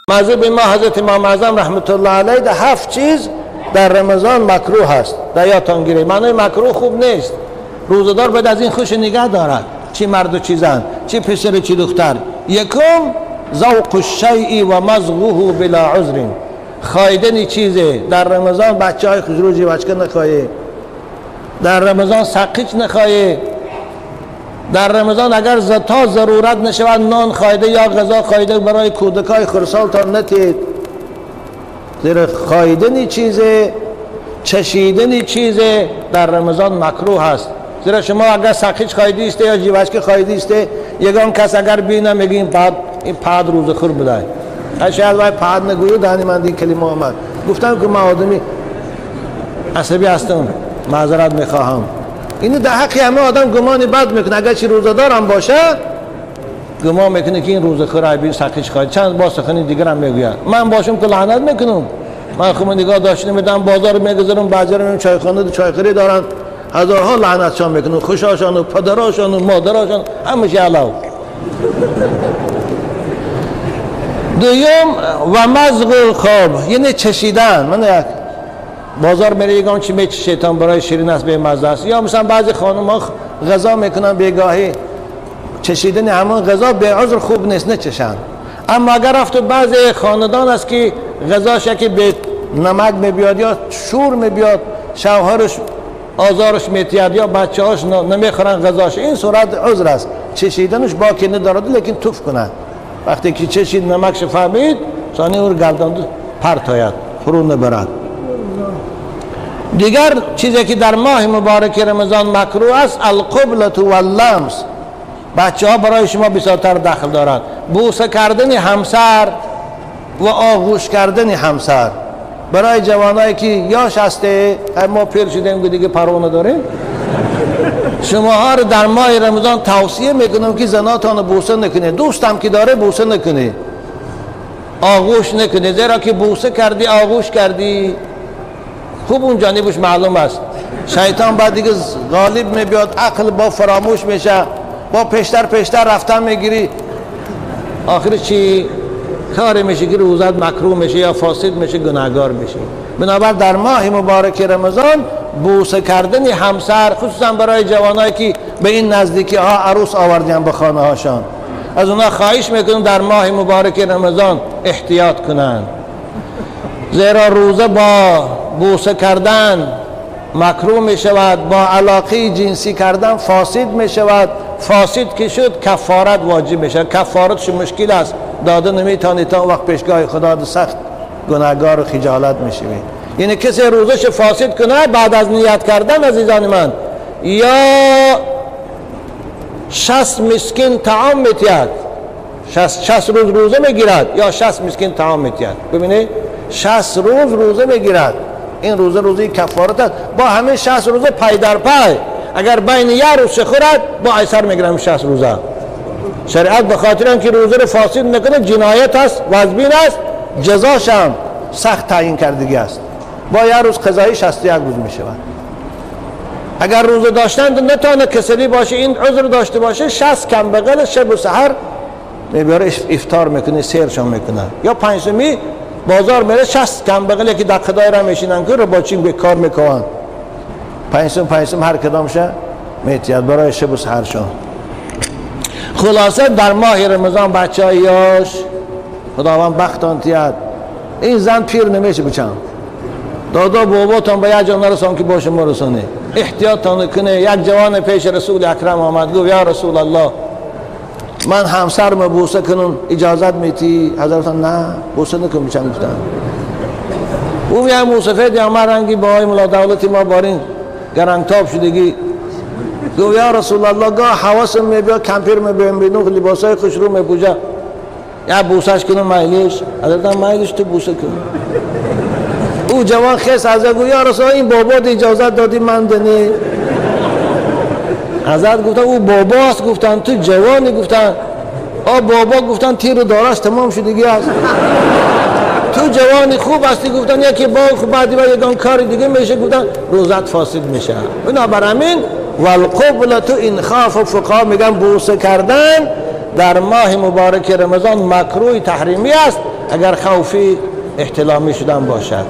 مذهب ما حضرت امام اعظم رحمت الله علیه ده 7 چیز در رمضان مکروه هست. در یادتان گیرید معنای مکروه خوب نیست. روزه‌دار باید از این خوش نگه دارد، چی مرد و چی زن، چی پسر چی دختر. یکم ذوق الشیء و مضغه بلا عذر، خایدن چیزه. در رمضان بچه های خوشرو جیوچکه نخواهی، در رمضان سقیچ نخواهی، در رمضان اگر تا ضرورت نشود نان خایده یا غذا خایده برای کودکای خرسالتان نتید. زیرا خایدن چیزه، چشیدن چیزه در رمضان مکروه هست. زیرا شما اگر سقیچ خایده است یا جیوچکه خایده است، یگان کس اگر بینه میگه این پاد، این پاد روزه خور بوده. شاید وای پاد نگویو دهنی من این کلمه آمد. گفتم که من آدمی عصبی هستم، معذرت میخواهم. اینو در حق همه آدم گمان بد میکنه، اگر چی روزه‌دار هم باشه گمان میکنه که این روزه خور عیبی سقیچ خواهد. چند با سخنی دیگر هم میگوید. من باشم که لعنت میکنم. من خود نگاه داشته میدم، بازار میگذارم، بعضی رو چایخانه چایخوری دارن، هزارها لعنتشان میکنم، خوشاشان و پدراشان و مادراشان، همش علاو. دوم و مزغ الخواب، یعنی چشیدن. من یک بازار میره یگان چی میچشه شیطان برای شیرین است به مزه است. یا مثلا بعضی خانم ها غذا میکنن بیگاهی، چشیدن همون غذا به عذر خوب نیست، نچشن. اما اگر رفت بعضی خاندان است که غذاش که به نمک میبیاد یا شور میبیاد، شوهرش آزارش میتید یا بچه هاش نمیخورن غذاش، این صورت عذر است، چشیدنش باکی ندارد، لیکن توف کنه. وقتی که چشید نمکش فهمید، ثانی او گردان پرت آید، فرو نبرد. دیگر چیزی که در ماه مبارک رمضان مکروه است، القبلة واللمس. بچه ها برای شما بسیارتر دخل دارند. بوسه کردن همسر و آغوش کردن همسر برای جوانایی که یاش هسته، ما پیر شدیم که دیگه پروا نداریم. شماها رو در ماه رمضان توصیه میکنم که زناتان رو بوسه نکنه، دوستم که داره بوسه نکنه، آغوش نکنه. زیرا که بوسه کردی آغوش کردی، خوب اون جانبش معلوم است. شیطان بعد دیگه غالب میبیاد، عقل با فراموش میشه، با پیشتر پیشتر رفتن میگیری، آخر چی کاری میشه که روزت مکروه میشه یا فاسد میشه، گناهگار میشه. بنابر در ماه مبارک رمضان بوسه کردن همسر، خصوصا برای جوانایی که به این نزدیکی ها عروس آوردن به خانه هاشان، از اونا خواهش میکنم در ماه مبارک رمضان احتیاط کنند. زیرا روزه با بوسه کردن مکروه می شود، با علاقه جنسی کردن فاسد می شود. فاسد که شد کفارت واجب می شود. کفارتش مشکل است، داده نمیتونی تا وقت پیشگاه خدا سخت گناهگار و خجالت می شوی. یعنی کسی روزش فاسد کنه بعد از نیت کردن، عزیزان من، یا 60 مسکین طعام میتید، 60 روز روزه میگیرد یا 60 مسکین طعام میتید. ببینید 60 روز روزه میگیرد، این روزه روزه کفارت است. با همه 60 روزه پای در پای، اگر بین یک روز خورد با ایسر میگیرم 60 روزه. شریعت به خاطر اینکه روزه رو فاسد میکنه جنایت است، وزبین است، جزاش هم سخت تعیین کردگی است. با یک روز قضایی 61 روز میشود. اگر روزه داشتن نتانه کسلی باشه، این عذر داشته باشه، 60 کم بغل شب و سحر میبره افطار میکنه، سیرشان میکنه. یا پنجمی بازار میره 60 کم بغل که در خدای را میشینن که رو با چی به کار میکنن، پنجم هر کدامشه میتید برای شب و سحرشان. خلاصه در ماه رمضان بچه های یاش خداوند بختان تید. این زن پیر نمیشه بچم، دادا باباتان به یک جا نرسان که باشه ما رسانه. احتیاطتان کنه. یک جوان پیش رسول اکرم آمد، گفت یا رسول الله من همسرم بوسه کنم اجازت میتی؟ حضرت نه بوسه نکن بچم. گفتن او میگه موسفید یا من رنگی با های ملا دولتی ما بارین گرنگتاب شدگی. گفت یا رسول الله گاه حواسم میبیا، کمپیر میبیم بینو لباسای خوش رو میپوشه، یا بوسهش کنم میلیش؟ حضرت میلیش تو بوسه کن. او جوان خیس از گفت یا رسول الله این بابا اجازت دادی من دنی؟ حضرت گفتن او باباست. گفتن تو جوانی؟ گفتن آ بابا. گفتن تیر دارش تمام شدگی است، تو جوانی خوب هستی. گفتن یکی با خوب بعدی و یکان کار دیگه میشه. گفتن روزت فاسد میشه. بنابراین والقبلة این خاف. فقها میگن بوسه کردن در ماه مبارک رمضان مکروه تحریمی است اگر خوفی احتلامی شدن باشد.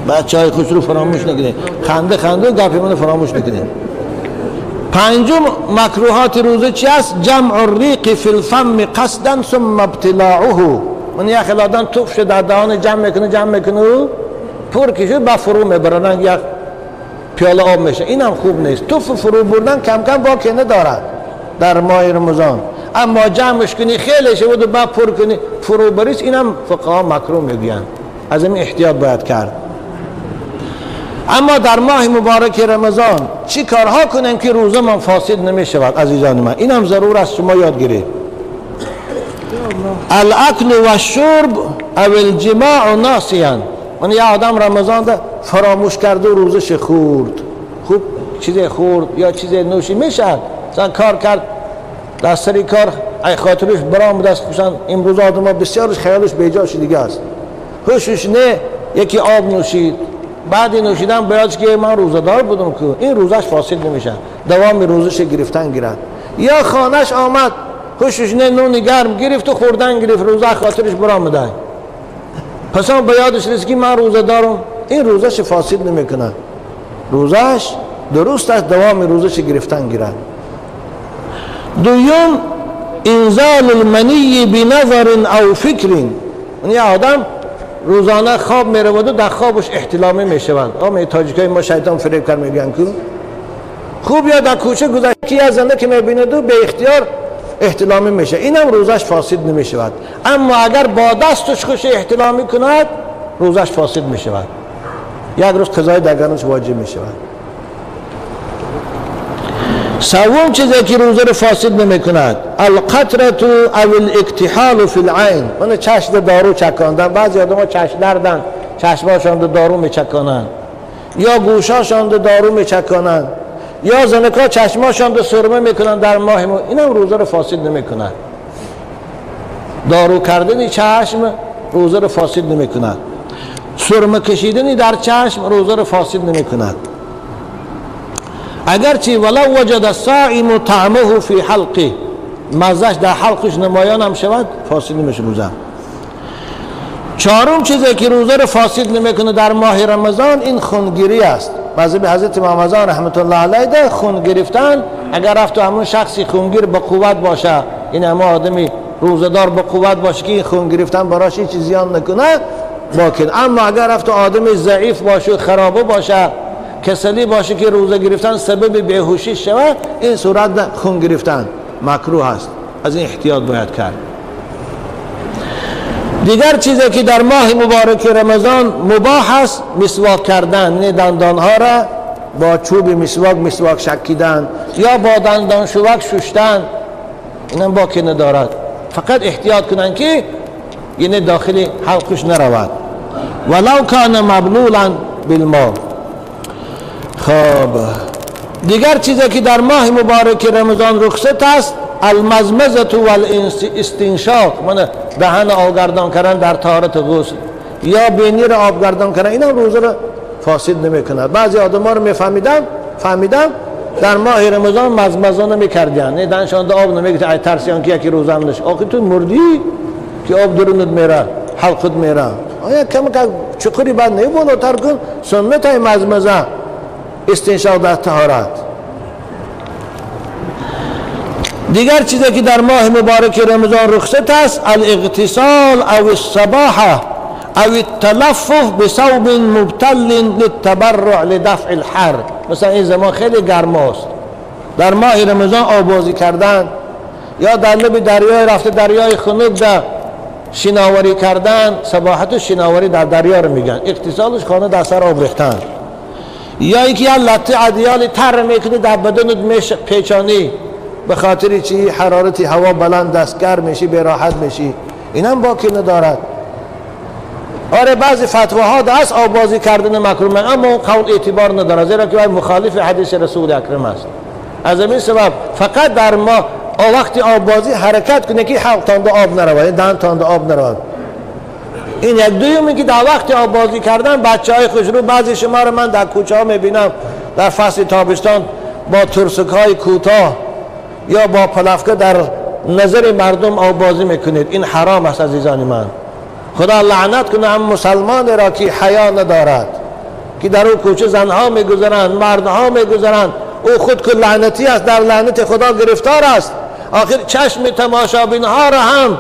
بچه های خوش رو فراموش نکنید، خنده خنده گپی منو فراموش نکنید. پنجم مکروهات روزه چی است؟ جمع الریق فی الفم قصدا ثم ابتلاعه. من یک آدم توف شد در دهان جمع میکنه جمع میکنه و پر کشه با فرو میبرن یک پیاله آب میشه، اینم خوب نیست. توف فرو بردن کم کم باکی ندارد در ماه رمضان، اما جمعش کنی خیلی شود و بعد پر کنی فرو بریس، اینم فقها مکروه میگن. از این احتیاط باید کرد. اما در ماه مبارک رمضان چی کارها کنیم که روزه من فاسد نمی شود؟ عزیزان من اینم ضرور است شما یاد گیرید. الاکل و الشرب او الجماع ناسیا. من یه آدم رمضان ده فراموش کرده و روزش خورد، خوب چیز خورد یا چیز نوشی میشه، مثلا کار کرد در سری کار ای خاطرش برام دست خوشن. امروز آدم ها بسیارش خیالش بیجاش دیگه است، هوشش نه، یکی آب نوشید، بعد نوشیدن بیاد که من روزه‌دار بودم که این روزش فاسد نمیشه، دوام روزش گرفتن گیرد. یا خانهش آمد هوشش نه، نون گرم گرفت و خوردن گرفت، روزه خاطرش برآمده، پس هم به یادش رسید که من روزه دارم، این روزش فاسد نمیکنه، روزش درست است، دوام روزش گرفتن گیرد. دوم انزال المنی بنظر او فکر. یعنی آدم روزانه خواب میرود و در خوابش احتلامی میشوند. آمه تاجیکای ما شیطان فریب کرد میگن که خوب یا در کوچه گذشته از زنده که میبیند و به اختیار احتلامی میشه، اینم روزش فاسد نمیشود. اما اگر با دستش خوش احتلامی کند روزش فاسد میشود، یک روز قضای دگرنش واجب میشود. سوم چیزی که روزه رو فاسد نمیکند القطره او الاکتحال فی العین. من چشم دارو چکاندن، بعضی آدم ها چشم دردن، چشماشان دارو میچکانند، یا گوشاشان دارو میچکانند، یا زنکا چشماشان سرمه میکنن در ماه مو، اینم روزه رو فاسد نمیکند. دارو کردن چشم روزه رو فاسد نمیکند، سرمه کشیدن در چشم روزه رو فاسد نمیکند. اگرچه ولو وجد الصائم طعمه فی حلقه، مزهش در حلقش نمایان هم شود فاسد نمیشه روزه. چهارم چیزی که روزه رو فاسد نمیکنه در ماه رمضان این خونگیری است. مذهب حضرت امام رحمت الله علیه ده خون گرفتن اگر رفت و همون شخصی خونگیر با قوت باشه، این همه آدمی روزه‌دار با قوت باشه که این خون گرفتن براش هیچ زیان نکنه باکن. اما اگر رفت و آدمی ضعیف باشه، خرابه باشه، کسلی باشه که روزه گرفتن سبب بیهوشی شود، این صورت خون گرفتن مکروه است، از این احتیاط باید کرد. دیگر چیزی که در ماه مبارک رمضان مباح است مسواک کردن، یعنی دندانها را با چوب مسواک مسواک شکیدن یا با دندان شوک ششتن، اینم باکی ندارد. فقط احتیاط کنن که یعنی داخل حلقش نرود. ولو کان مبلولا بالماء. خب دیگر چیزی که در ماه مبارک رمضان رخصت است المزمزه والاستنشاق، من دهن آبگردان کردن در طهارت غسل یا بینی را آبگردان کردن، اینا روزه را فاسد نمیکند. بعضی آدم ها رو میفهمیدم فهمیدم در ماه رمضان مزمزه نمیکردن، نه دهنشان آب نمیگرفت، ای ترسیان که یکی روزه هم نشه. آخه تو مردی که آب درونت میره، حلقت میره، آیا کم کم چقری بعد نه بالاتر کن. سنت های مزمزه استنشاق در طهارت. دیگر چیزی که در ماه مبارک رمضان رخصت است الاغتسال او السباحه او التلفف بثوب مبتل للتبرع لدفع الحر. مثلا این زمان خیلی گرم است، در ماه رمضان آبازی کردن یا در لب دریای رفته دریای خنک در شناوری کردن، سباحت و شناوری در دریا رو میگن، اغتسالش خانه در سر آب ریختن، یا اینکه یه لطه عدیال تر میکنی در بدنت پیچانی به خاطر چی حرارت هوا بلند است، گرم میشی، به راحت میشی، اینم باکی ندارد. آره بعضی فتواها هست آبازی کردن مکروه، اما قول اعتبار ندارد، زیرا که مخالف حدیث رسول اکرم است. از این سبب فقط در ما وقتی آبازی حرکت کنه که حلق تانده آب نرود، دهن تانده آب نرود. این یک. دوم که در وقت آبازی کردن بچه های خوشرو، بعضی شما رو من در کوچه ها میبینم در فصل تابستان با ترسک های کوتاه یا با پلفکه در نظر مردم آبازی میکنید. این حرام است عزیزان من. خدا لعنت کنه هم مسلمان را که حیا ندارد، که در او کوچه زنها میگذرند، مردها میگذرند، او خود که لعنتی است، در لعنت خدا گرفتار است. آخر چشم تماشابین ها را هم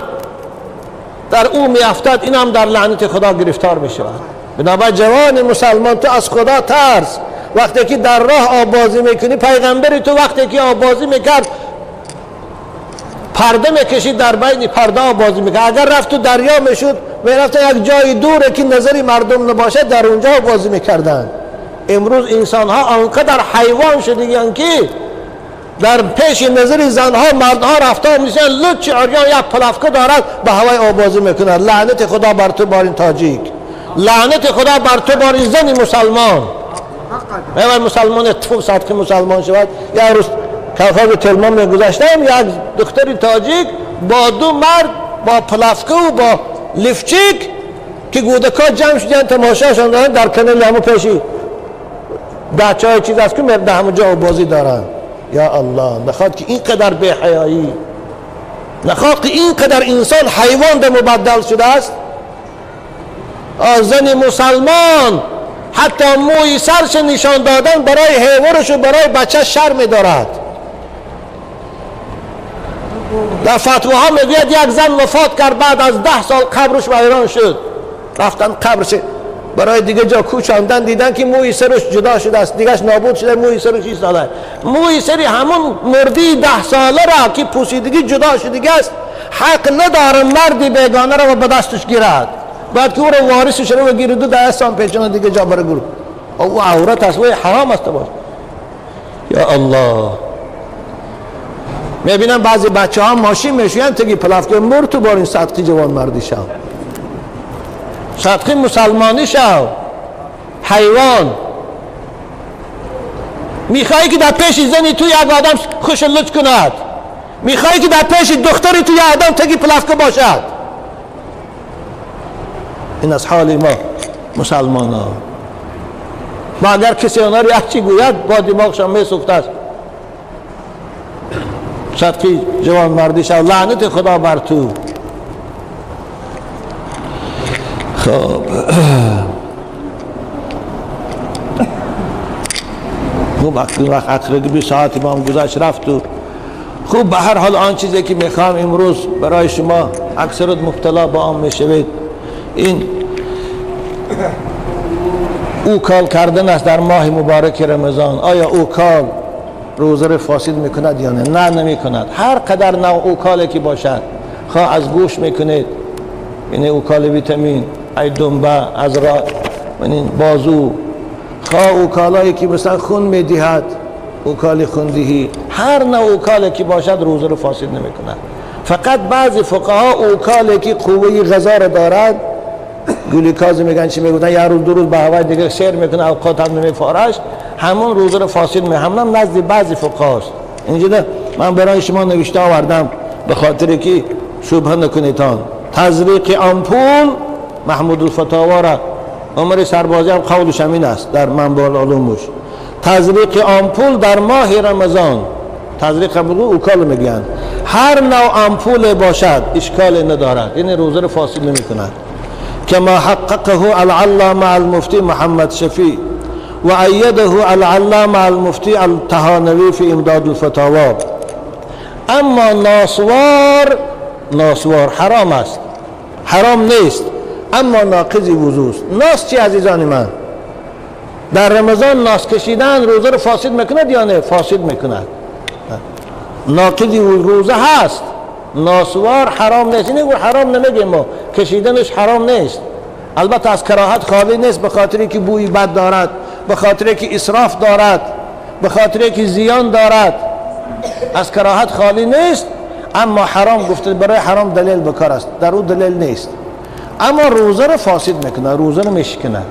در او میافتد، این هم در لعنت خدا گرفتار میشود. بنابراین جوان مسلمان تو از خدا ترس. وقتی که در راه آبازی میکنی، پیغمبری تو وقتی که آبازی میکرد پرده میکشید، در بین پرده آبازی میکرد. اگر رفت تو دریا میشد، میرفت یک جای دوره که نظری مردم نباشد، در اونجا آبازی میکردن. امروز انسان ها آنقدر حیوان شدگیان که در پیش نظر زنها مردها رفتار میشن، لچ عریان یک پلافکه دارد به هوای آبازی میکند. لعنت خدا بر تو بارین تاجیک، لعنت خدا بر تو بارین زن مسلمان. ای مسلمان اتفاق صدقه مسلمان شود. یک روز کلخاز تلمان میگذشتم، یک دختر تاجیک با دو مرد با پلافکه و با لیفچیک که گودکا جمع شدن تماشاشان دارن در کنار همون پیشی بچه های چیز است که در همون جا بازی دارن. یا الله، نخواد که اینقدر بی حیایی، نخواد که اینقدر انسان حیوان به مبدل شده است. زن مسلمان حتی موی سرش نشان دادن برای حیوانش و برای بچه شرم دارد. در فتواها میگوید یک زن وفات کرد، بعد از 10 سال قبرش ویران شد. رفتن قبرش برای دیگه جا کوچاندن، دیدن که موی سرش جدا شده است، دیگهش نابود شده، موی سرش ایستاده. موی سری همون مردی 10 ساله را که پوسیدگی جدا شده است، حق نداره مردی بیگانه را به دستش گیرد. بعد که او را وارثش رو گیرد و دستان پیچانه دیگه جا بره گروه. او عورت است، و حرام است باش. یا الله، میبینم بعضی بچه ها ماشین میشوین تگی پلافکه مر تو بارین صدقی جوان مردی شو، صدقی مسلمانی شو. حیوان میخوایی که در پیش زنی تو یک آدم خوش لطف کند، میخوایی که در پیش دختری تو یک آدم تگی پلافکه باشد. این از حال ما مسلمان ها. ما اگر کسی آنها را یک چی گوید با دماغشان میسوخت است. صدقی جوان مردی شو، لعنت خدا بر تو. خب خوب وقت عقربی ساعت با هم گذشت رفت و خوب به هر حال آن چیزی که میخوام امروز برای شما اکثرت مبتلا با آن میشوید، این اوکال کردن است در ماه مبارک رمضان. آیا اوکال روزه را فاسد میکند یا نه؟ نه، نمیکند. هر قدر نوع اوکالی که باشد، خواه از گوش میکنید، یعنی اوکال ویتامین، ای دنبه، از را بازو، خواه اوکالایی که مثلا خون میدهد، اوکال خوندهی، هر نوع اوکالی که باشد روزه را فاسد نمیکند. فقط بعضی فقها اوکالی که قوه غذا را دارد، گلوکاز میگن چی میگن، یه روز دو روز به هوای دیگه سیر میکنه، اوقات هم نمیفارش، همون روزه رو فاسد می، همون نزد بعضی فقهاست. اینجا من برای شما نوشته آوردم به خاطر که شبهه نکنیدتان. تزریق آمپول، محمود الفتاوا را عمر سربازی هم قولش همین است در منبع العلومش. تزریق آمپول در ماه رمضان، تزریق آمپول اوکال میگن، هر نوع آمپول باشد اشکال ندارد، یعنی روزه رو فاسد نمیکند. كما حققه العلامة المفتي محمد شفيع وأيده العلامة المفتي الطهانوي في إمداد الفتاوى. اما ناسوار، ناسوار حرام است، حرام نیست، اما ناقض وضو است. ناس چی عزیزان من؟ در رمضان ناس کشیدن روزه رو فاسد میکند یا نه؟ فاسد میکند، ناقض روزه هست. ناسوار حرام نیست، اینه حرام نمیگیم ما، کشیدنش حرام نیست، البته از کراهت خالی نیست، به خاطری که بوی بد دارد، به خاطری که اسراف دارد، به خاطری که زیان دارد، از کراهت خالی نیست، اما حرام گفته برای حرام دلیل بکار است، در او دلیل نیست. اما روزه رو فاسد میکنه، روزه رو میشکنه.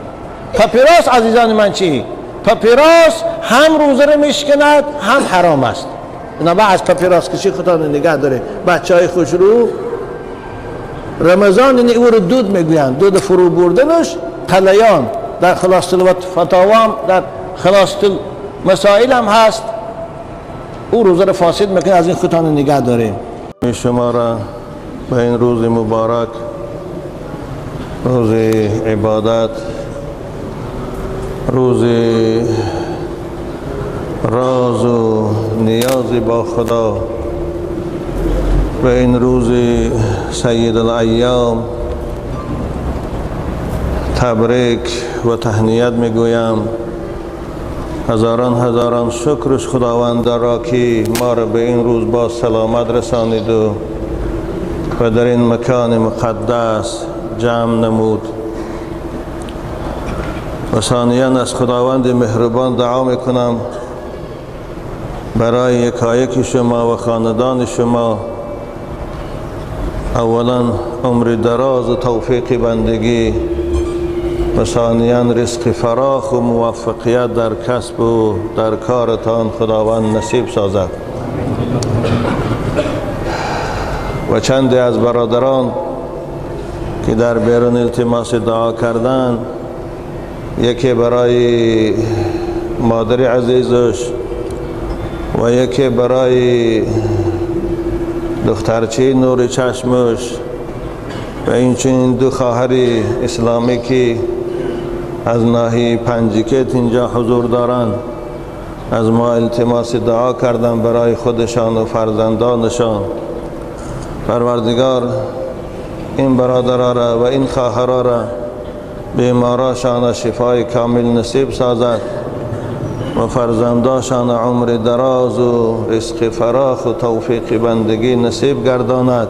پاپیروس عزیزان من چی؟ پاپیروس هم روزه رو میشکند هم حرام است. بنابراین از پاپیروس کشی خدا نگه داره. بچه های خوش رو رمضان یعنی او رو دود میگویند، دود فرو بردنش قلیان. در خلاصة الفتاوا هم، در خلاصة المسائل هم هست. او روزه را فاسد میکنه. از این خودتان نگه داریم. شما را به این روز مبارک، روز عبادت، روز راز و نیاز با خدا، به این روز سید الایام تبریک و تهنیت میگویم. هزاران هزاران شکرش خداوند را که ما را به این روز با سلامت رسانید و در این مکان مقدس جمع نمود. و ثانیا از خداوند مهربان دعا میکنم برای یکایک شما و خاندان شما اولا عمر دراز و توفیق بندگی و ثانیا رزق فراخ و موفقیت در کسب و در کارتان خداوند نصیب سازد. و چندی از برادران که در بیرون التماس دعا کردند، یکی برای مادر عزیزش و یکی برای دخترچه نور چشمش و این چنین دو خواهر اسلامی که از ناحیه پنجیکت اینجا حضور دارند، از ما التماس دعا کردن برای خودشان و فرزندانشان. پروردگار این برادرها را و این خواهرها را بیماراشان شفای کامل نصیب سازد و فرزنداشان عمر دراز و رزق فراخ و توفیق بندگی نصیب گرداند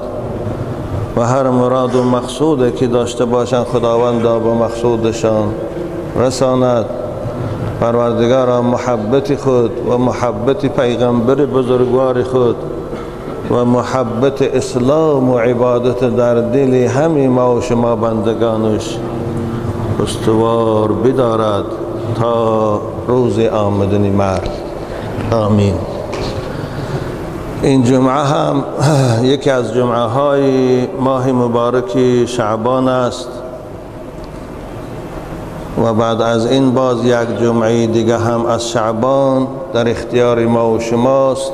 و هر مراد و مقصود که داشته باشند خداوند به مقصودشان رساند. پروردگارا محبت خود و محبت پیغمبر بزرگوار خود و محبت اسلام و عبادت در دل همه ما و شما بندگانش استوار بدارد تا روز آمدن مرگ. آمین. این جمعه هم یکی از جمعه های ماه مبارک شعبان است و بعد از این باز یک جمعه دیگه هم از شعبان در اختیار ما و شماست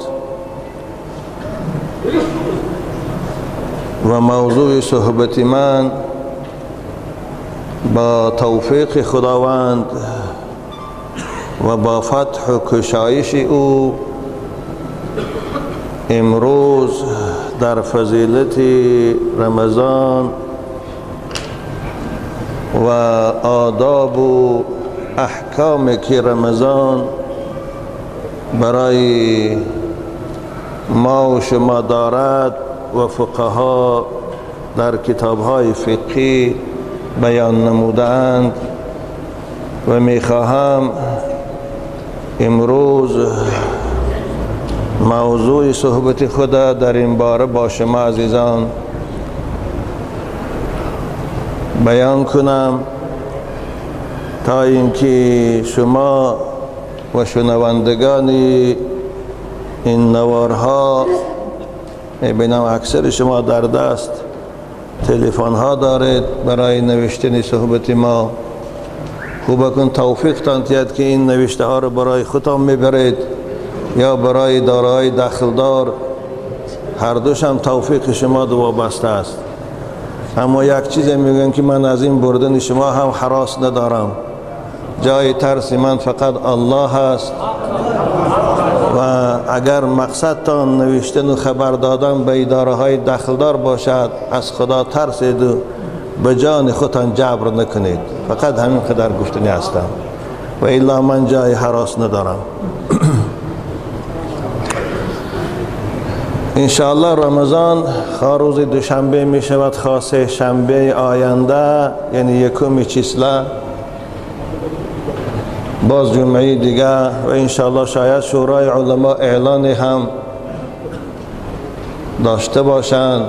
و موضوع صحبت من با توفیق خداوند و با فتح و کشایش او امروز در فضیلت رمضان و آداب و احکام که رمضان برای ما و شما دارد و فقها در کتاب‌های فقهی بیان نمودند و میخواهم امروز موضوع صحبت خود در این باره با شما عزیزان بیان کنم تا اینکه شما و شنوندگان این نوارها، میبینم اکثر شما در دست تلفن ها دارید برای نوشتن صحبت ما، خوب کن توفیق تان تید که این نوشته ها رو برای خودتان میبرید یا برای دارای دخلدار، هر دوش هم توفیق شما دو وابسته است. اما یک چیز میگن که من از این بردن شما هم حراس ندارم، جای ترس من فقط الله است و اگر مقصدتان نوشتن و خبر دادن به اداره های دخلدار باشد، از خدا ترسید و به جان خودتان جبر نکنید. فقط همین قدر گفتنی هستم و الا من جای حراس ندارم. انشاءالله رمضان خواه روز دوشنبه می شود، خواه سه شنبه آینده، یعنی یکم چیسله، باز جمعه دیگه، و انشاءالله شاید شورای علما اعلان هم داشته باشند.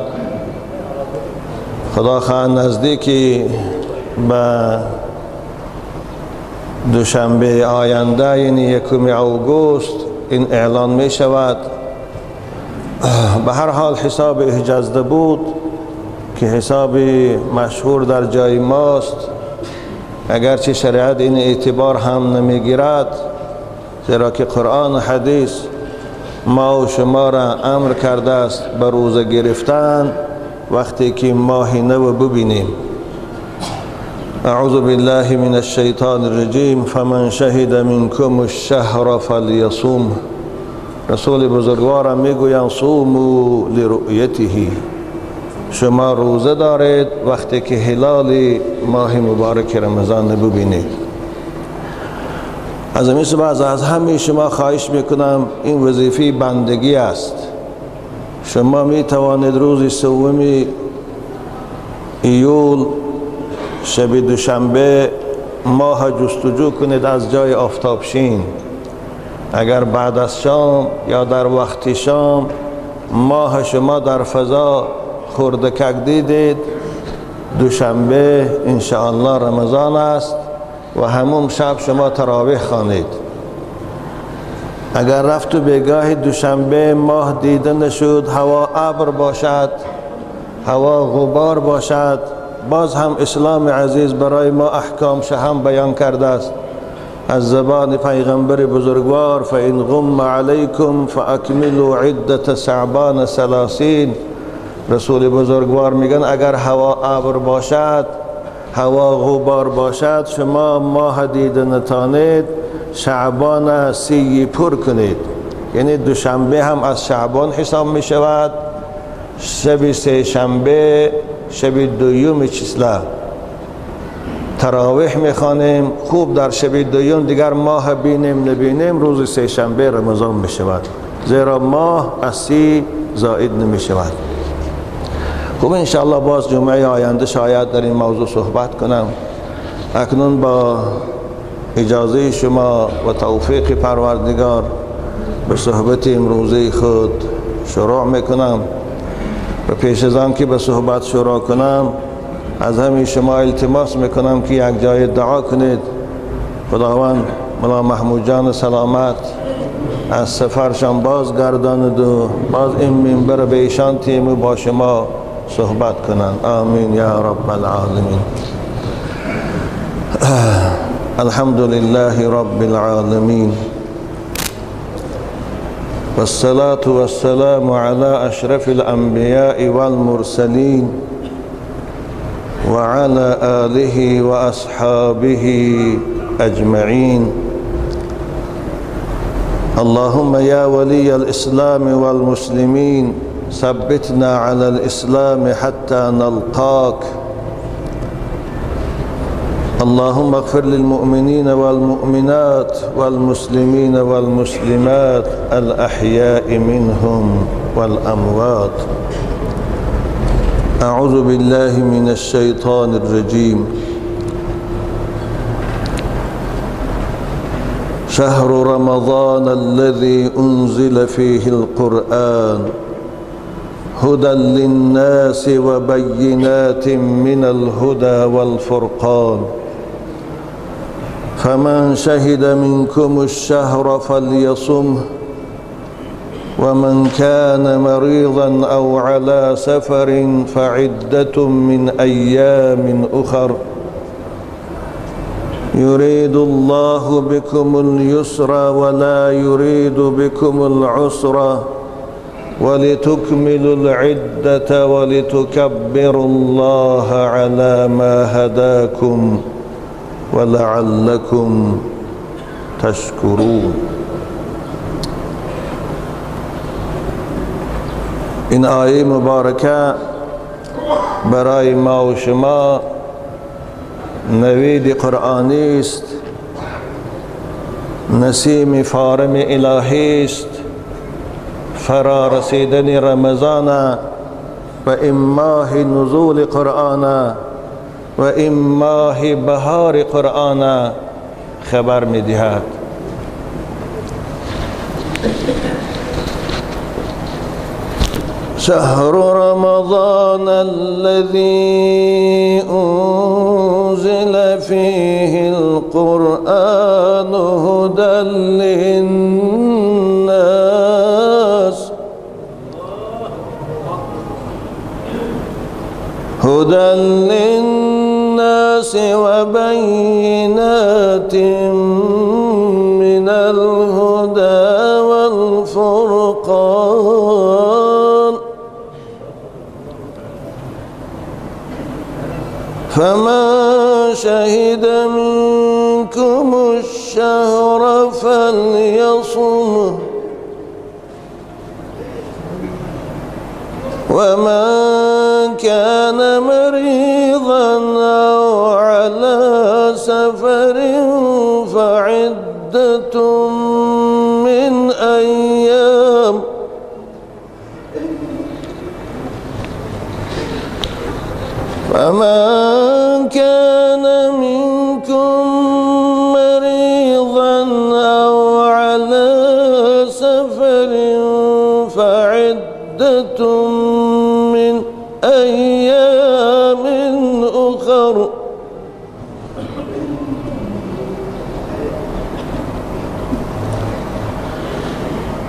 خدا خواه نزدیکی به دوشنبه آینده، یعنی یکم آگوست، این اعلان می شود. به هر حال حساب اجازه بود که حساب مشهور در جای ماست، اگرچه شریعت این اعتبار هم نمیگیرد، زیرا که قرآن و حدیث ما و شما را امر کرده است به روزه گرفتن وقتی که ماه نو ببینیم. اعوذ بالله من الشیطان الرجیم فمن شهد منکم الشهر فلیصوم. رسول بزرگوارم میگویند صوموا لرؤیته، شما روزه دارید وقتی که هلال ماه مبارک رمضان ببینید. از این سبب از همه شما خواهش میکنم، این وظیفه بندگی است. شما می توانید روز سوم ایول شب دوشنبه ماه جستجو کنید از جای آفتابشین. اگر بعد از شام یا در وقت شام ماه شما در فضا خردکک دیدید، دوشنبه انشاءالله رمضان است و همون شب شما تراویح خوانید. اگر رفت و بیگاه دوشنبه ماه دیده نشد، هوا ابر باشد، هوا غبار باشد، باز هم اسلام عزیز برای ما احکام هم بیان کرده است از زبان پیغمبر بزرگوار: فإن غم علیکم فأکملوا عدة شعبان 30. رسول بزرگوار میگن اگر هوا ابر باشد، هوا غبار باشد، شما ماه دیده نتانید، شعبان 30 پر کنید. یعنی دوشنبه هم از شعبان حساب می شود، شب سه شنبه، شب دوم چسله تراویح میخوانیم. خوب در شب دوم دیگر ماه بینیم نبینیم، روز سه شنبه رمضان می شود، زیرا ماه از 30 زائد نمی شود. خوب انشاءالله باز جمعه آینده شاید در این موضوع صحبت کنم. اکنون با اجازه شما و توفیق پروردگار به صحبت امروزه خود شروع میکنم. و پیش از آن که به صحبت شروع کنم، از همه شما التماس میکنم که یک جای دعا کنید. خداوند مولا محمود جان سلامت از سفرشان باز گرداند و باز این منبر به ایشان تیم و با شما صحبت کنند. آمین یا رب العالمین. الحمد لله رب العالمین والصلاة والسلام على أشرف الأنبياء والمرسلين وعلى آله وأصحابه أجمعين. اللهم يا ولي الإسلام والمسلمين ثبتنا على الإسلام حتى نلقاك. اللهم اغفر للمؤمنين والمؤمنات والمسلمين والمسلمات الأحياء منهم والأموات. أعوذ بالله من الشيطان الرجيم. شهر رمضان الذي أنزل فيه القرآن هدى للناس وبينات من الهدى والفرقان فمن شهد منكم الشهر فليصمه ومن كان مريضا أو على سفر فعدة من أيام أخر يريد الله بكم اليسر ولا يريد بكم العسر ولتكملوا العدة ولتكبروا الله على ما هداكم ولعلكم تشكرون. این آیه مبارکه برای ما و شما نوید قرآنی است، نسیم فارم الهی است، فرا رسیدن رمضان و این ماه نزول قرآن و این ماه بهار قرآن خبر می‌دهد. شهر رمضان الذي أنزل فيه القرآن هدى للناس هدى للناس وبينات من الهدى والفرقان. فمن شهد منكم الشهر فليصمه ومن كان مريضا أو على سفر فعدة من أيام فمن كان منكم مريضا أو على سفر فعدة من أيام أخر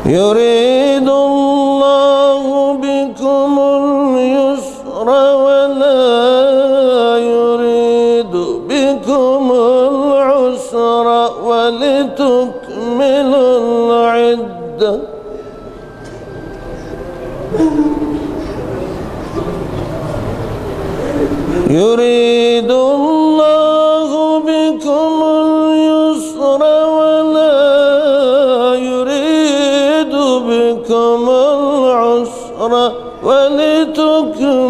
يريد الله بكم اليسر ولا يريد بكم العسر ولتكملوا العدة يريد الله بكم اليسر ولا يريد بكم العسر ولتكملوا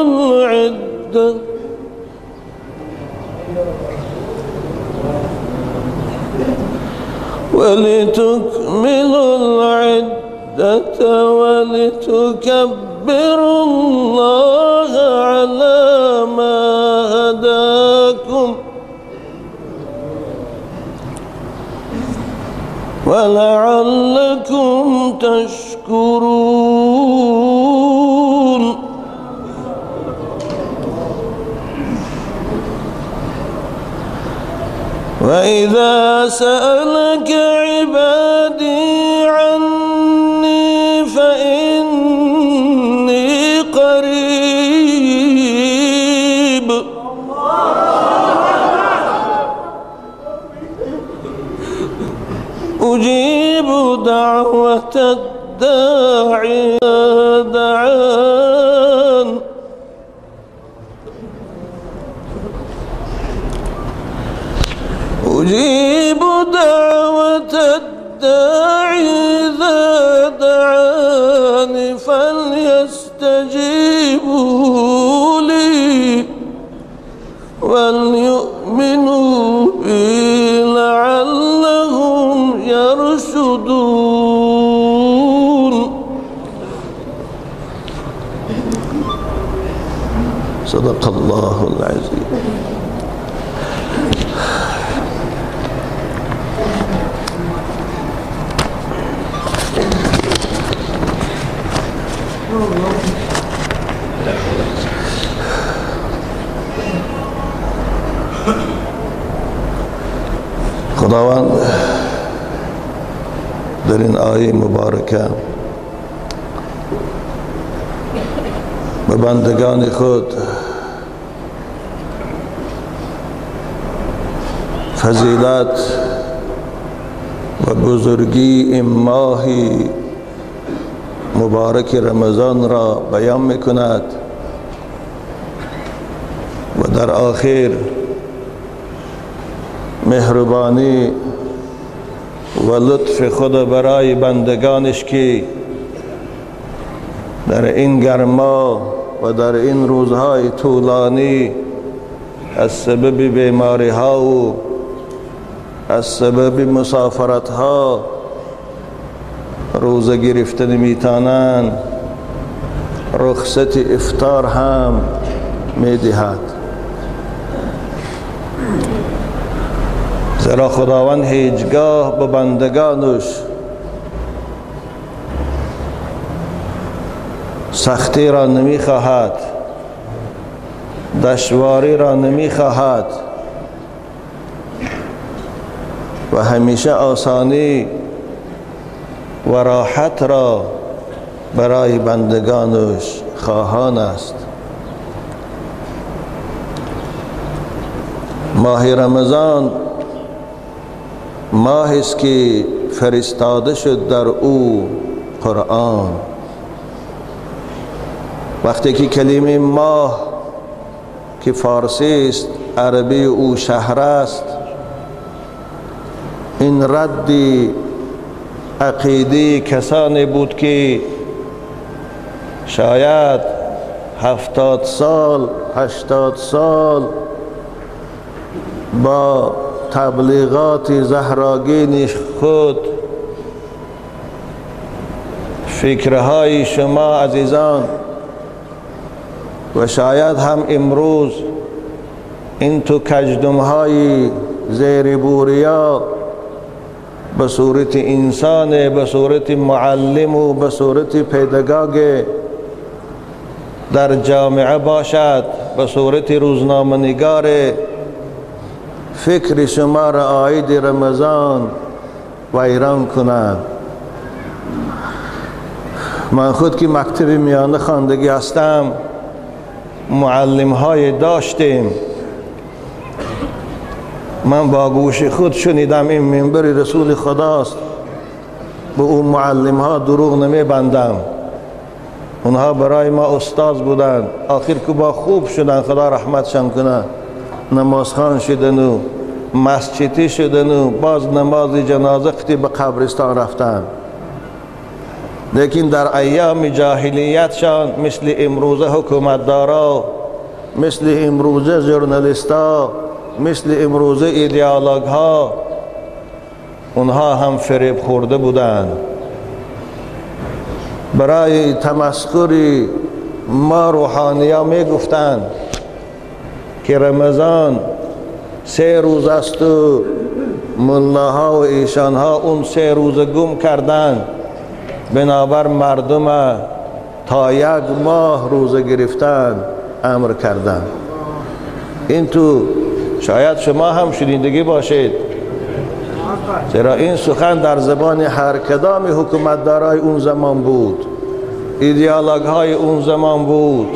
العدة ولتكملوا العدة ولتكبروا الله على ما هداكم ولعلكم تشكرون. وإذا سألك عبادي عني فإني قريب أجيب دعوة الداعي دعان أجيب دعوة الداعي إذا دعاني فليستجيبوا لي وليؤمنوا بي لعلهم يرشدون. صدق الله العظيم. خداوند در این آیه مبارکه به بندگان خود فضیلت و بزرگی این ماه مبارک رمضان را بیان میکند و در آخر مهربانی و لطف خود برای بندگانش که در این گرما و در این روزهای طولانی از سبب بیماری ها و از سبب مسافرت ها روزه گرفتن میتانند، رخصت افطار هم میدهد. زیرا خداوند هیچگاه به بندگانش سختی را نمیخواهد، دشواری را نمیخواهد و همیشه آسانی و راحت را برای بندگانش خواهان است. ماه رمضان ماه است که فرستاده شد در او قرآن. وقتی که کلمه ماه که فارسی است، عربی او شهر است، این رد عقیده کسانی بود که شاید 70 سال 80 سال با تبلیغات زهراگین خود فکرهای شما عزیزان و شاید هم امروز این تو کجدمهای زیر بوریا به صورت انسان، به صورت معلم و به صورت پیدگاگ در جامعه باشد، به صورت روزنامه نگار فکر شما را عاید رمضان ویران کنند. من خود که مکتب میانه خواندگی هستم، معلم های داشتیم، من با گوش خود شنیدم این منبر رسول خداست، به اون معلم ها دروغ نمی بندم، اونها برای ما استاد بودند. آخر که با خوب شدن، خدا رحمتشان کنه، نمازخوان شدن و مسجدی شدن و باز نماز جنازه قطعی به قبرستان رفتن. لیکن در ایام جاهلیتشان مثل امروزه حکومتدارا، مثل امروزه ژورنالیستا، مثل امروزه ایدئولوگ ها، اونها هم فریب خورده بودند. برای تمسخر ما روحانیا می گفتند که رمضان 3 روز است و ملاها و ایشانها اون 3 روز گم کردند، بنابر مردم تا 1 ماه روزه گرفتن امر کردند. این تو شاید شما هم شنیدگی باشید، چرا این سخن در زبان هر کدام حکومتدارای اون زمان بود، ایدئولوگ های اون زمان بود.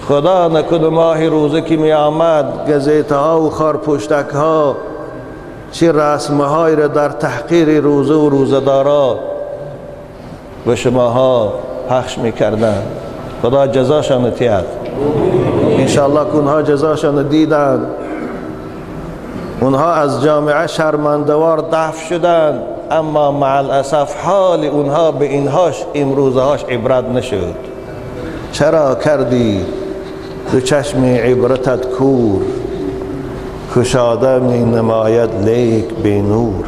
خدا نکند ماه روزه که می آمد، گزیته ها و خارپشتک ها چه رسمه های را در تحقیر روزه و روزه‌دارا به شماها پخش میکردند. خدا جزاشان تید، انشاءالله که اونها جزاشان دیدند. اونها از جامعه شرمندوار دفع شدند، اما مع الاسف حال اونها به اینهاش امروزهاش عبرت نشد. چرا کردی دو چشم عبرتت کور، کشاده می نماید لیک به نور.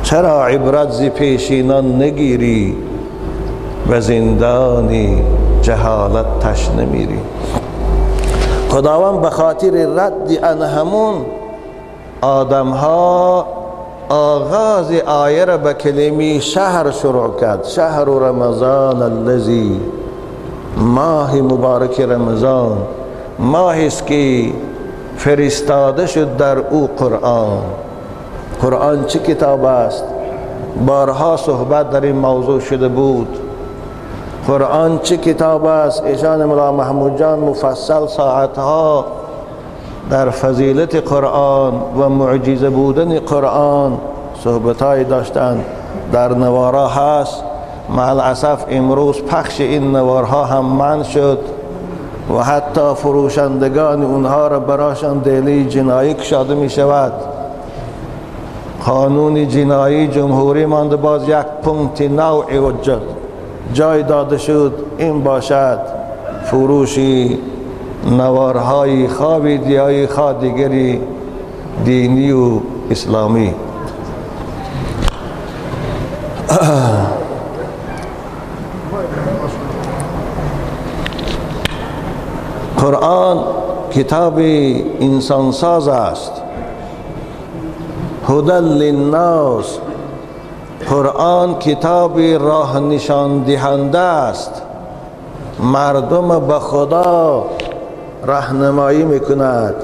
چرا عبرت زی پیشینان نگیری و زندانی جهالت تشنه میری. خداوند به خاطر رد ان همون آدم ها آغاز آیه را به کلمه شهر شروع کرد. شهر رمضان الذی، ماه مبارک رمضان، ماهی است که فرستاده شد در او قرآن. قرآن چه کتاب است؟ بارها صحبت در این موضوع شده بود. قرآن چه کتاب است؟ ایشان ملا محمود جان مفصل ساعتها در فضیلت قرآن و معجزه بودن قرآن صحبتهای داشتند، در نوارها هست. مع الاسف امروز پخش این نوارها هم منع شد و حتی فروشندگان اونها را براشان دلی جنایی کشاده می شود. قانون جنایی جمهوری مانده باز یک پونکت نوع و جای داده شد، این باشد فروشی نوارهای خواه ویدیویی خواه دیگری دینی و اسلامی. قرآن کتاب انسانساز است، هدى للناس. قرآن کتاب راه نشان دهنده است، مردم به خدا راهنمایی میکند،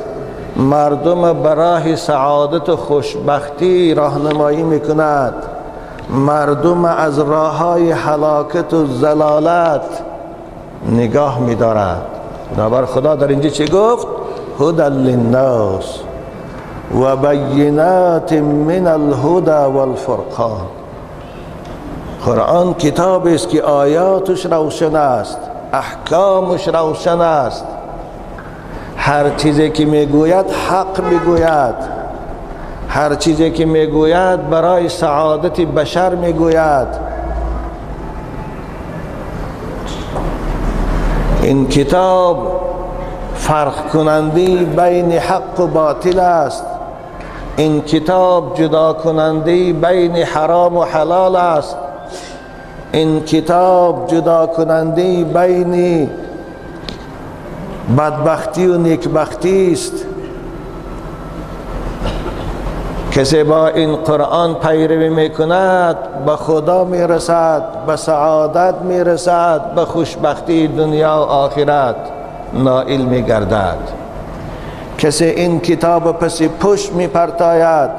مردم به راه سعادت و خوشبختی راهنمایی میکند، مردم از راههای هلاکت و ضلالت نگاه میدارد. بنابر خدا در اینجا چه گفت؟ هدى للناس و بینات من الهدى والفرقان. قرآن کتاب است که آیاتش روشن است، احکامش روشن است. هر چیزی که میگوید حق میگوید، هر چیزی که میگوید برای سعادت بشر میگوید. این کتاب فرق کننده بین حق و باطل است. این کتاب جدا کننده بین حرام و حلال است. این کتاب جدا کننده بین بدبختی و نیکبختی است. کسی با این قرآن پیروی میکند به خدا میرسد، به سعادت میرسد، به خوشبختی دنیا و آخرت نائل میگردد. کسی این کتاب پس پشت میپرتاید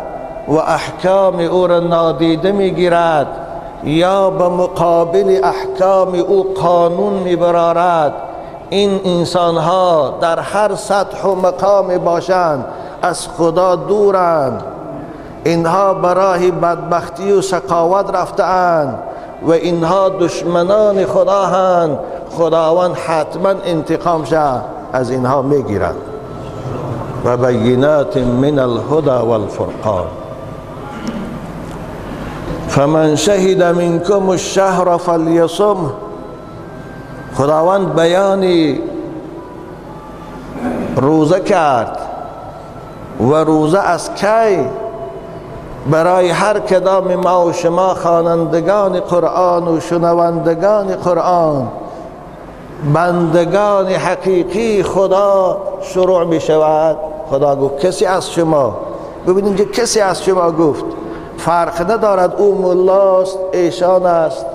و احکام او را نادیده میگیرد یا به مقابل احکام او قانون میبرارد، این انسانها در هر سطح و مقام باشند از خدا دورند. اینها برای بدبختی و شقاوت رفته‌اند و اینها دشمنان خدا هستند. خداوند حتما انتقامش از اینها میگیرد. و بینات من الهدى والفرقان فمن شهد منکم الشهر فلیصم. خداوند بیان روزه کرد و روزه از کی؟ برای هر کدام ما و شما خوانندگان قرآن و شنوندگان قرآن، بندگان حقیقی خدا شروع می شود. خدا گفت کسی از شما، ببینید که کسی از شما گفت، فرق ندارد او ملاست ایشان است،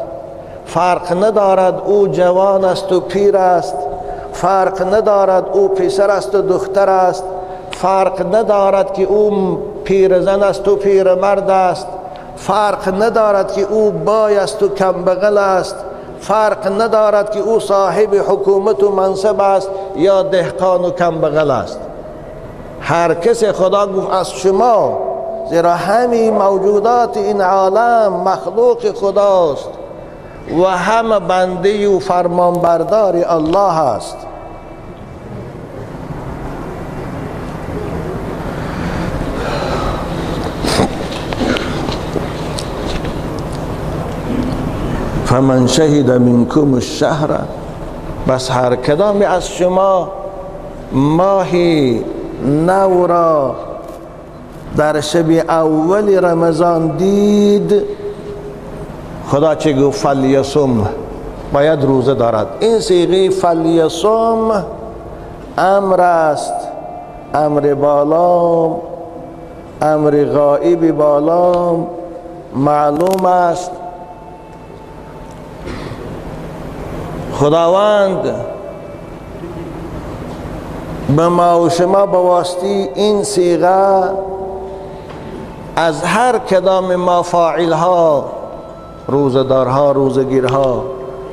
فرق ندارد او جوان است و پیر است، فرق ندارد او پسر است و دختر است، فرق ندارد که او پیرزن است و پیرمرد است، فرق ندارد که او بای است و کمبغل است، فرق ندارد که او صاحب حکومت و منصب است یا دهقان و کمبغل است. هر کس خدا گفت از شما، زیرا همین موجودات این عالم مخلوق خداست و همه بنده و فرمانبردار الله است. فمن شهد منکم الشهر، بس هر کدام از شما ماهی نو را در شب اول رمضان دید، خدا چه گفت؟ فلیصم، باید روزه دارد. این صیغه فلیصم امر است، امر بالام، امر غائب بالام معلوم است. خداوند به ما و شما به واسطه این صیغه از هر کدام ما فاعل ها، روزه‌دارها، روزه‌گیرها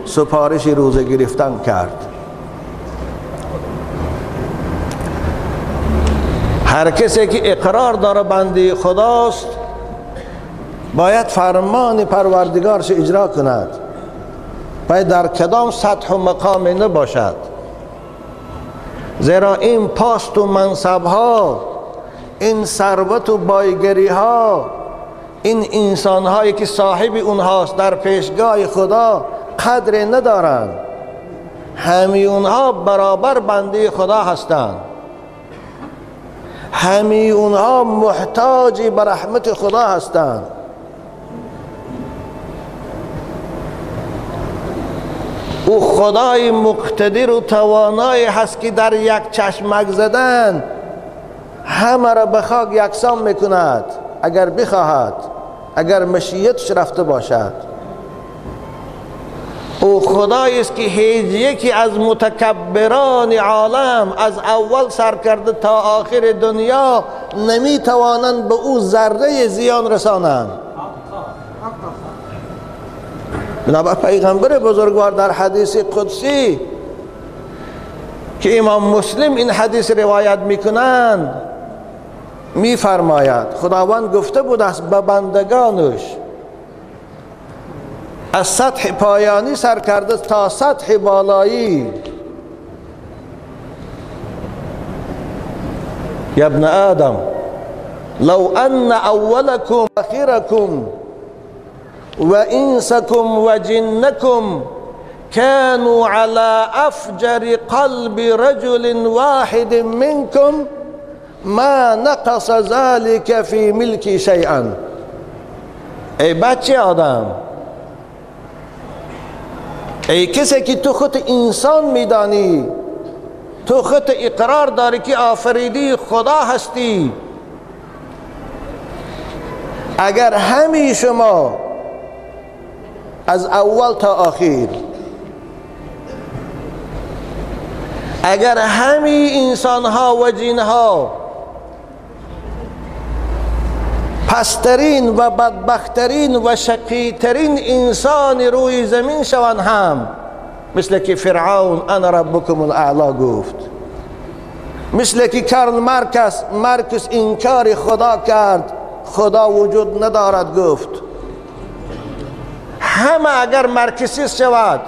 سفارش روزه گرفتن کرد. هر کسی که اقرار داره بنده خداست باید فرمان پروردگارش اجرا کند، باید در کدام سطح و مقام نباشد، زیرا این پاست و منصب ها، این ثروت و بایگری ها، این انسان هایی که صاحب اونهاست در پیشگاه خدا قدر ندارند. همه اونها برابر بنده خدا هستند، همه اونها محتاج به رحمت خدا هستند. او خدای مقتدر و توانایی هست که در یک چشمک زدن همه را به خاک یکسان میکند اگر بخواهد، اگر مشیتش رفته باشد. او خدایی است که هیچ یکی از متکبران عالم از اول سر کرده تا آخر دنیا نمیتوانند به او ذره زیان رسانند. بنابر پیغمبر بزرگوار در حدیث قدسی که امام مسلم این حدیث روایت میکنند میفرماید خداوند گفته بود است به بندگانش از سطح پایانی سر کرده تا سطح بالایی. یا ابن آدم لو ان اولکم اخرکم و انسکم و جنکم كانوا على افجر قلب رجل واحد منكم ما نقص ذلك في ملكي شيئا. ای بچه آدم، ای کسی که تو خود انسان میدانی، تو خود اقرار داری که آفریدی خدا هستی، اگر همی شما از اول تا آخر، اگر همی انسان ها و جن ها پسترین و بدبخترین و شقیترین انسان روی زمین شوند هم، مثل که فرعون انا ربکم الاعلا گفت، مثل که کارل مارکس انکار خدا کرد، خدا وجود ندارد گفت، همه اگر مارکسیست شود،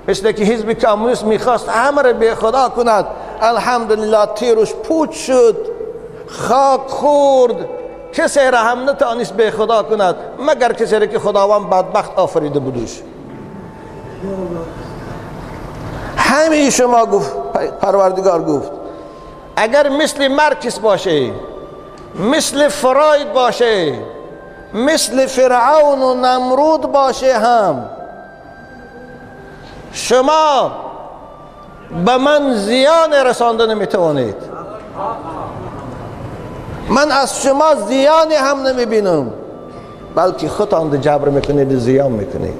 مثل که حزب کمونیست میخواست همه را به خدا کند، الحمدلله تیرش پوچ شد، خاک خورد، کسی را هم نتانست به خدا کند مگر کسی را که خداوند بدبخت آفریده بودش. همین شما گفت، پروردگار گفت اگر مثل مارکس باشه، مثل فراید باشه، مثل فرعون و نمرود باشه هم، شما به من زیان رسانده نمیتوانید، من از شما زیانی هم نمیبینم، بلکه خودتان جبر میکنید، زیان میکنید.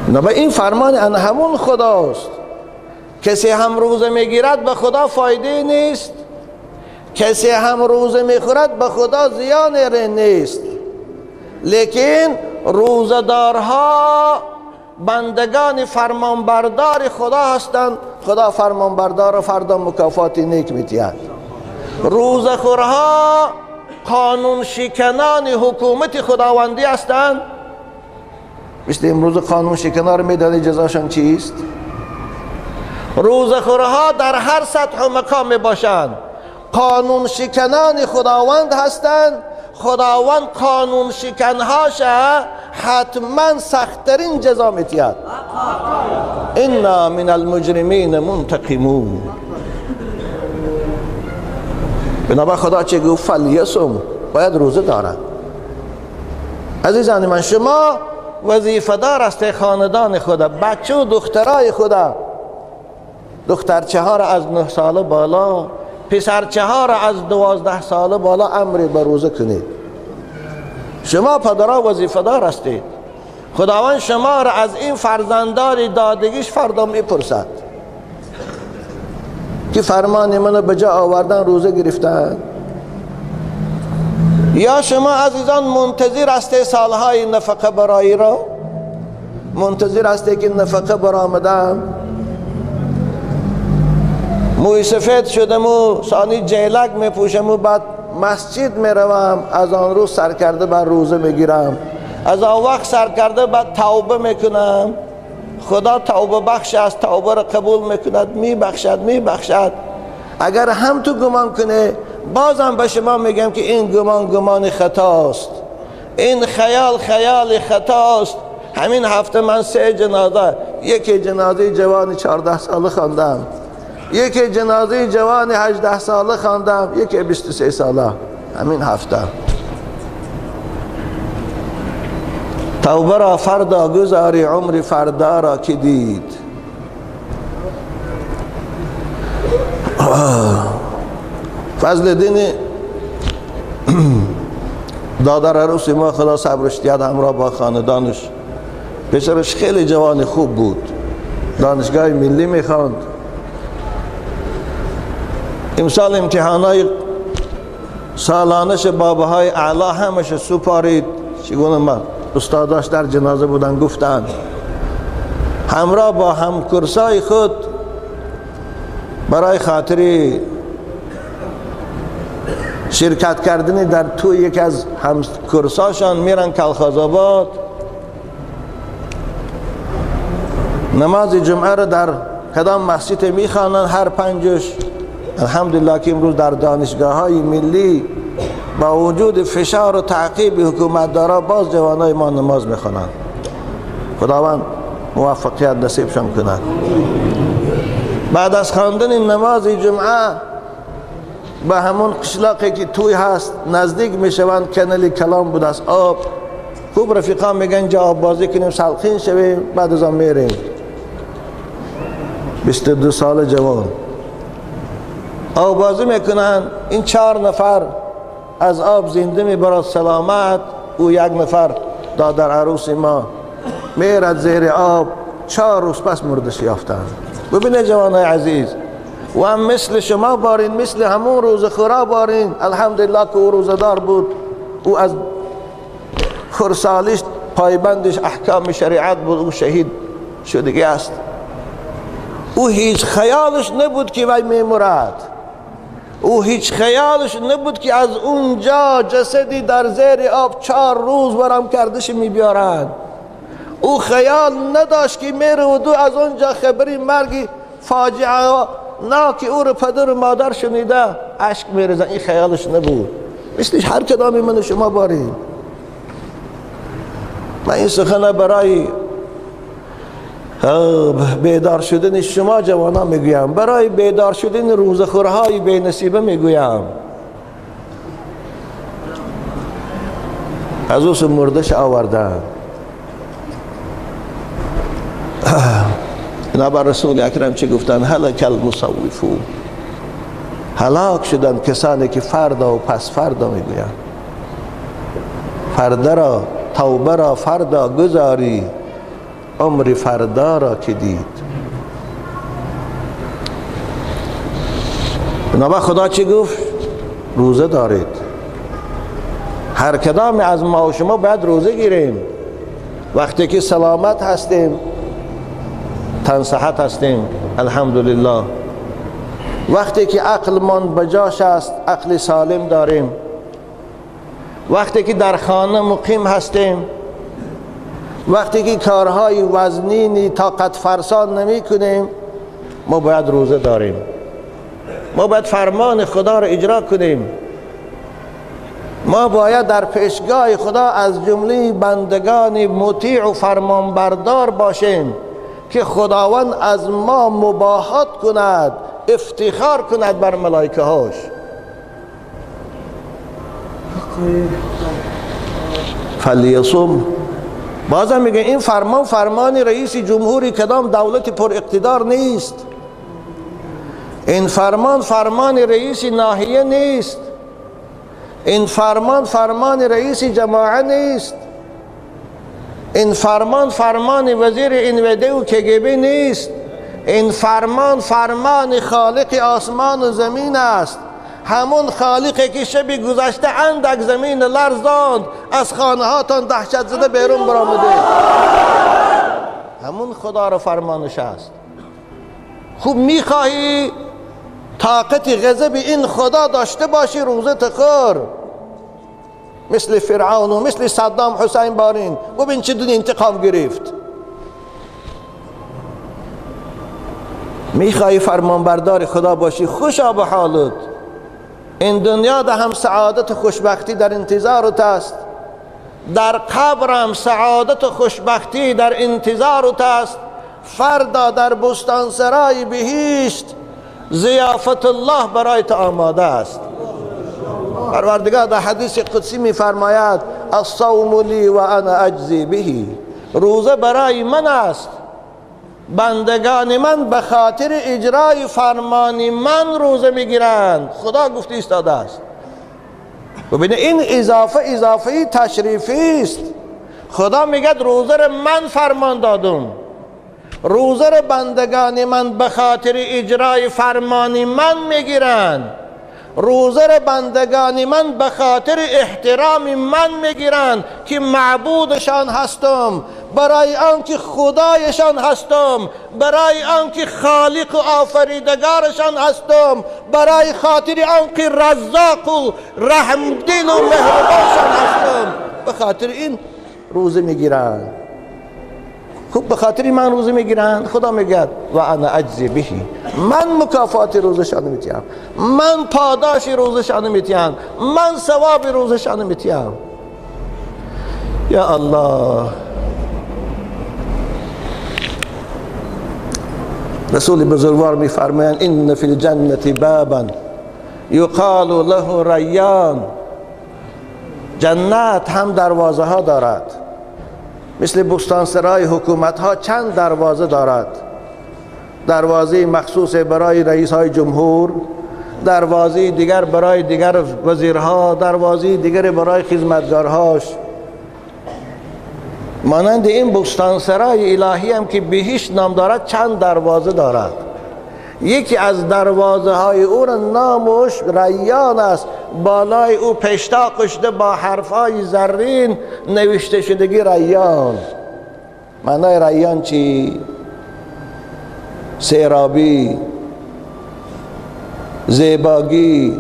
نه، به این فرمان ان همون خداست. کسی هم روزه میگیرد به خدا فایده نیست، کسی هم روزه میخورد به خدا زیان نیست، لیکن روزه‌دارها بندگان فرمانبردار خدا هستند، خدا فرمانبردار فردا مکافات نیک می‌دهد. روزه‌خورها قانون شکنان حکومت خداوندی هستند. مثل امروز قانون شکنان رو میدانی جزاشان چیست؟ روزه‌خورها در هر سطح و مقام باشند، قانون شکنان خداوند هستند. خداوند قانون شکنهاش حتما سختترین جزا می‌دهد. انا من المجرمین منتقمون. بنابر خدا چه گفت؟ فلیصم، باید روزه دارد. عزیزان من، شما وظیفه دار است خاندان خدا، بچه و دخترای خدا، دخترچه ها را از 9 ساله بالا، پسرچه ها را از 12 ساله بالا امر به روزه کنید. شما پدرها وظیفه دار هستید. خداوند شما را از این فرزندار دادگیش فردا میپرسد که فرمان منو به جا آوردن، روزه گرفتن. یا شما عزیزان منتظر هستید سالهای نفقه برایی را، منتظر هستید که نفقه برآمدم، موی سفید شدم و ثانی جیلک میپوشم و بعد مسجد میروم، از آن روز سر کرده بر روزه میگیرم، از آن وقت سر کرده بعد توبه میکنم. خدا توبه بخش است، توبه را قبول میکند، میبخشد میبخشد. اگر هم تو گمان کنه، بازم به شما میگم که این گمان گمان خطاست، این خیال خیال خطاست. همین هفته من 3 جنازه، یکی جنازه جوان 14 ساله خواندم، یکی جنازه جوان 18 ساله خواندم، یکی 23 ساله. همین هفته. توبه را فردا گذاری، عمر فردا را که دید. فضل دین دادر عروس ما، خدا صبرش دید، همراه با خاندانش. پسرش خیلی جوان خوب بود، دانشگاه ملی میخواند. امسال امتحانای سالانش باباهای اعلا همش سپارید. چگونه من استاداش در جنازه بودن گفتند همراه با همکرسای خود برای خاطر شرکت کردن در توی یکی از همکرساشان میرن کلخازآباد، نماز جمعه رو در کدام مسجد میخوانن هر پنجش. الحمدلله که امروز در دانشگاه های ملی با وجود فشار و تعقیب حکومت دارا باز جوانای ما نماز میخوانند. خداوند موفقیت نصیبشان کند. بعد از خواندن نماز جمعه به همون قشلاقی که توی هست نزدیک میشوند، کنلی کلام بود از آب. خوب رفیقان میگن جا آب بازی کنیم سلخین شویم بعد از آن میریم. 22 سال جوان آب بازی میکنن. این 4 نفر از آب زنده میبرد سلامت، او 1 نفر دادر عروس ما میرد زیر آب، 4 روز پس مردش یافتند. ببینه جوانای عزیز، و هم مثل شما بارین، مثل همون روز خورا بارین. الحمدلله که او روزدار بود، او از خرسالیش پایبندش احکام شریعت بود، او شهید شدگی است. او هیچ خیالش نبود که وی میمرد، او هیچ خیالش نبود که از اونجا جسدی در زیر آب 4 روز ورم کردش میبیارند. او خیال نداشت که میره و دو از اونجا خبری مرگی فاجعه نه که او رو پدر و مادر شنیده اشک میرزن. این خیالش نبود. مثل هر کدامی من شما باریم. من این سخنه برای بیدار شدن شما جوانان میگویم، برای بیدار شدن روزخورهای بی نصیبه میگویم. از اوس مردش آوردن. بنابر رسول اکرم چه گفتن؟ هلک المصوفون، هلاک شدن کسانی که فردا و پس فردا میگویند. فردا را، توبه را فردا گذاری، عمر فردا را که دید. بنابر خدا چی گفت؟ روزه دارید. هر کدام از ما و شما باید روزه گیریم. وقتی که سلامت هستیم، تن صحت هستیم الحمدلله، وقتی که عقلمان بجاش است، عقل سالم داریم، وقتی که در خانه مقیم هستیم، وقتی که کارهای وزنینی طاقت فرسان نمی کنیم، ما باید روزه داریم. ما باید فرمان خدا را اجرا کنیم. ما باید در پیشگاه خدا از جمله بندگان مطیع و فرمانبردار باشیم که خداوند از ما مباهات کند، افتخار کند بر ملائکه هاش. فلیصم. بازم میگه این فرمان فرمان رئیس جمهوری کدام دولت پر اقتدار نیست، این فرمان فرمان رئیس ناحیه نیست، این فرمان فرمان رئیس جماعه نیست، این فرمان فرمان وزیر انوده و کگبی نیست، این فرمان فرمان خالق آسمان و زمین است. همون خالقی که شب گذشته اندک زمین لرزاند، از خانه هاتان دهشت زده بیرون برآمده، همون خدا را فرمانش است. خوب میخواهی طاقت غضب این خدا داشته باشی، روزه تخور مثل فرعون و مثل صدام حسین بارین. ببین چه دون انتقام گرفت. میخوای فرمانبردار خدا باشی، خوشا به حالت. این دنیا ده هم سعادت و خوشبختی در انتظارت است، در قبرم سعادت و خوشبختی در انتظارت است، فردا در بستانسرای بهشت ضیافت الله برای تو آماده است. پروردگار در حدیث قدسی میفرماید الصوم لی و انا اجزی به، روزه برای من است، بندگان من به خاطر اجرای فرمان من روزه میگیرند. خدا گفته ایستاده است. ببینید این اضافه اضافه تشریفی است. خدا میگه روزه را من فرمان دادم، روزه را بندگان من به خاطر اجرای فرمان من میگیرند، روزه را بندگان من به خاطر احترام من میگیرند که معبودشان هستم، برای آنکه خدایشان هستم، برای آنکه خالق و آفریدگارشان هستم، برای خاطر آنکه رزاق و رحمدل و مهربانشان هستم، به خاطر این روزه میگیرند. خب به خاطر من روزه میگیرند، خدا میگه و انا اجزی بهی، من مکافات روزشان میتیم، من پاداش روزشان میتیم، من ثواب روزشان میتیم. یا الله. رسول بزرگوار میفرمایند ان فی الجنة بابا یقال له ریان. جنت هم دروازه ها دارد، مثل بستانسرای حکومت ها چند دروازه دارد. دروازه مخصوص برای رئیس های جمهور، دروازه دیگر برای دیگر وزیرها، دروازه دیگر برای خدمتگارهاش. مانند این بستانسرای الهی هم که بهش نام دارد چند دروازه دارد. یکی از دروازه های او را نامش ریان است، بالای او پشتاق شده با حرفهای زرین نوشته شدگی ریان. معنای ریان چی؟ سیرابی، زیباگی.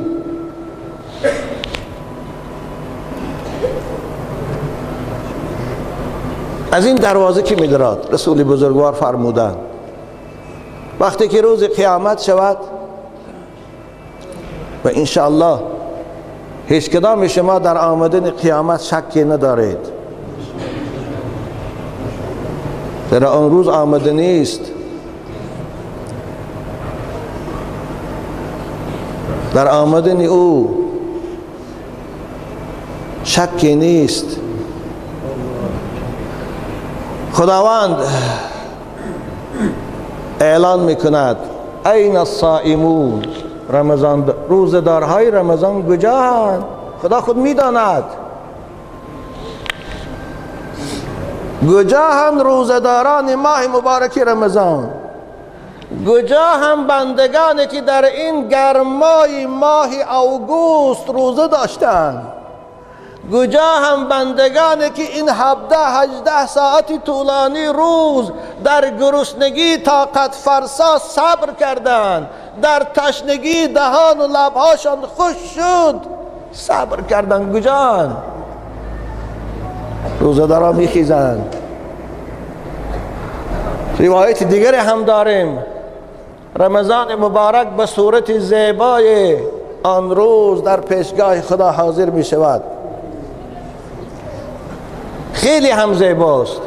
از این دروازه کی میدراد؟ رسول بزرگوار فرمودند وقتی که روز قیامت شود و انشاءالله هیچ کدام شما در آمدن قیامت شکی ندارید، در آن روز آمده نیست. در آمدن او شکی نیست. خداوند اعلان میکند این الصائمون، رمضان، روزه‌دارهای رمضان کجااند؟ خدا خود میداند کجااند روزه‌داران ماه مبارک رمضان، کجا هم بندگانی که در این گرمای ماه آگوست روزه داشتند، کجا هم بندگانی که این 17-18 ساعت طولانی روز در گرسنگی طاقت فرسا صبر کردند، در تشنگی دهان و لبهاشان خشک شد صبر کردند، کجا؟ روزه‌داران میخیزند. روایت دیگری هم داریم، رمضان مبارک به صورت زیبای آن روز در پیشگاه خدا حاضر می شود. خیلی هم زیباست،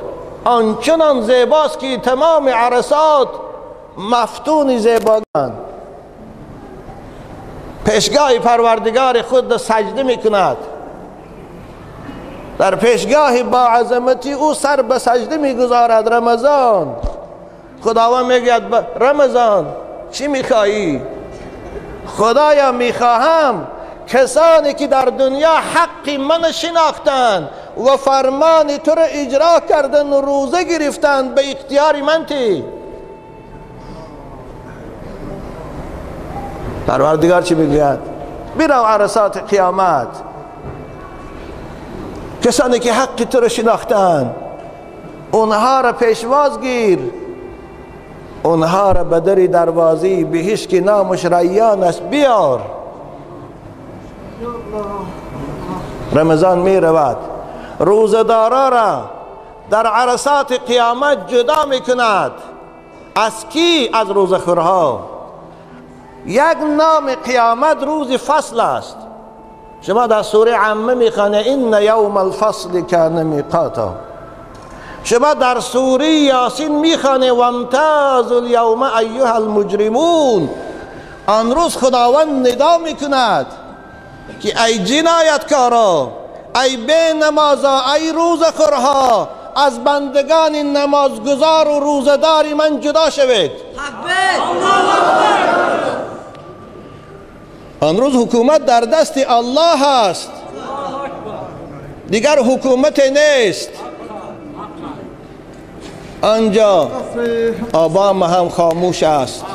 آنچنان زیباست که تمام عرصات مفتون زیباگان. پیشگاه پروردگار خود سجده می کند، در پیشگاه با عظمتی او سر به سجده می گذارد رمضان. خداوند میگوید رمضان چی میخواهی؟ خدایا میخواهم کسانی که در دنیا حق من شناختند و فرمان تو را اجرا کردن و روزه گرفتند به اختیار من تی. پروردگار چی میگوید؟ برو عرصات قیامت، کسانی که حق تو را شناختند اونها را پیشواز گیر، اونها را به در دروازه بهشت که نامش ریان است بیار. رمضان می رود، روزه‌دارا را در عرصات قیامت جدا می کند. از کی؟ از روزه‌خورها. یک نام قیامت روز فصل است. شما در سوره عمه میخوانید ان یوم الفصل کان میقاتا. شما در سوره یاسین میخوانید وامتازوا الیوم ایها المجرمون. آن روز خداوند ندا میکند که ای جنایتکارا، ای بی نمازا، ای روزه‌خورها، از بندگان نمازگزار و روزه‌دار من جدا شوید. آن روز حکومت در دست الله است، دیگر حکومت نیست. آنجا اوباما هم خاموش است،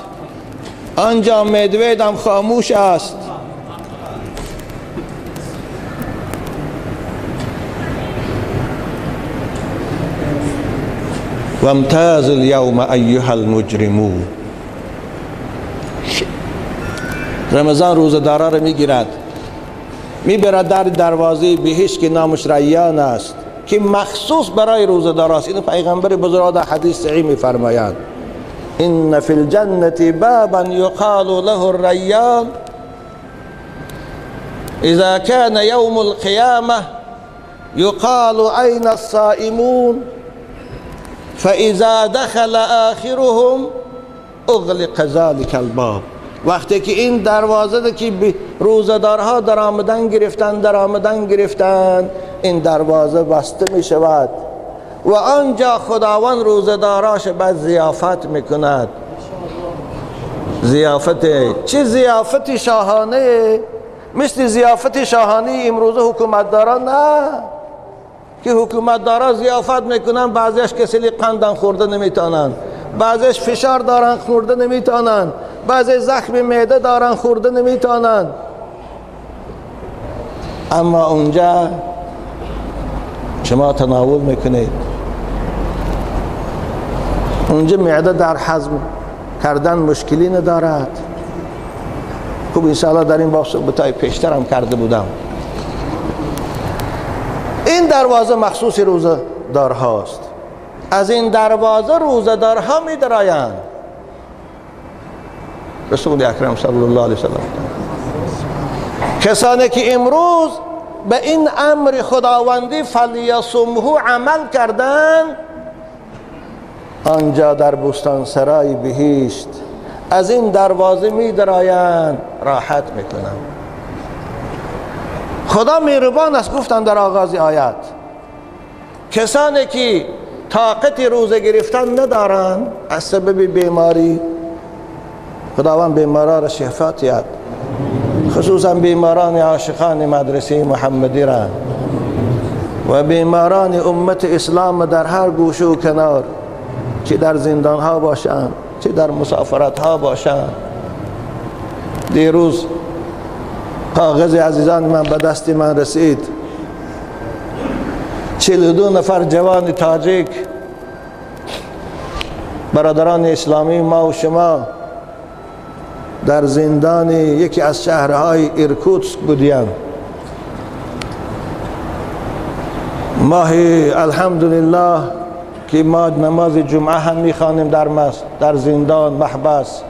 آنجا مدوید هم خاموش است. وامتازوا اليوم ایها المجرمون. رمضان روزه‌دارا را میگیرد، میبرد در دروازه بهشت که نامش ریان است، که مخصوص برای روزه‌دار است. اینو پیغمبر بزرگ در حدیث صحیح میفرمایند: ان فی الجنة بابا یقال له الریان اذا كان يوم القیامة يقال أين الصائمون فإذا دخل آخرهم اغلق ذلك الباب. وقتی که این دروازه که روزه‌دارها در آمدن گرفتن، این دروازه بسته می شود و آنجا خداوند روزه‌داراش بعد ضیافت میکند. ضیافت چه؟ ضیافت شاهانه، مثل ضیافت شاهانه امروزه حکومتداران نه، که حکومتدارا ضیافت میکنن، بعضیش کسلی قندن خورده نمیتونن، بعضیش فشار دارن خورده نمیتونن، بعضی زخم معده دارن خورده نمیتونن. اما اونجا شما تناول میکنید، اونجا معده در هضم کردن مشکلی ندارد. خب انشاءالله در این باب صحبت‌های پیشتر هم کرده بودم. این دروازه مخصوص روزه دارهاست. از این دروازه روزه دارها می درآیند. رسول اکرم صلی الله علیه وسلم کسانی که امروز به این امر خداوندی فلیصمه عمل کردن، آنجا در بستان سرای بهشت از این دروازه می درآیند، راحت میکنند. خدا مهربان است. گفتن در آغاز آیات کسانی که طاقت روزه گرفتن ندارند از سبب بیماری، خداوند بیماران را شفا دهد، خصوصا بیماران عاشقان مدرسه محمدی را و بیماران امت اسلام در هر گوشه و کنار، چه در زندان ها باشند چه در مسافرت ها باشند. دیروز کاغذ عزیزان من به دست من رسید، 42 نفر جوان تاجیک، برادران اسلامی ما و شما، در زندان یکی از شهرهای ایرکوتسک بودیم. ماه الحمدلله که ما نماز جمعه هم میخوانیم در زندان محبس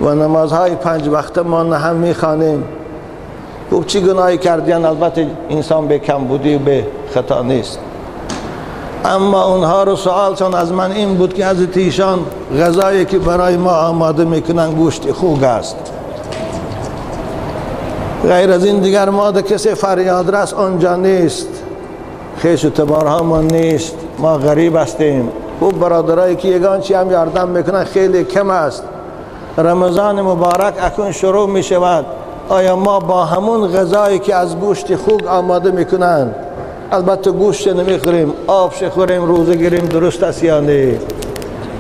و نمازهای 5 وقته ما هم میخوانیم. خب چی گناهی کردین؟ البته انسان به کم بودی و به خطا نیست. اما اونها رو سوالشان از من این بود که حضرت ایشان غذایی که برای ما آماده میکنن گوشت خوگ است، غیر از این دیگر ما ده کسی فریاد رس آنجا نیست، خویش و تبارها ما نیست، ما غریب هستیم. خوب برادرایی که یگان چی هم یاردم میکنن خیلی کم است. رمضان مبارک اکنون شروع میشود، آیا ما با همون غذایی که از گوشت خوگ آماده میکنن، البته گوشت نمیخوریم، آب خوریم، روزه گیریم، درست است یا نه؟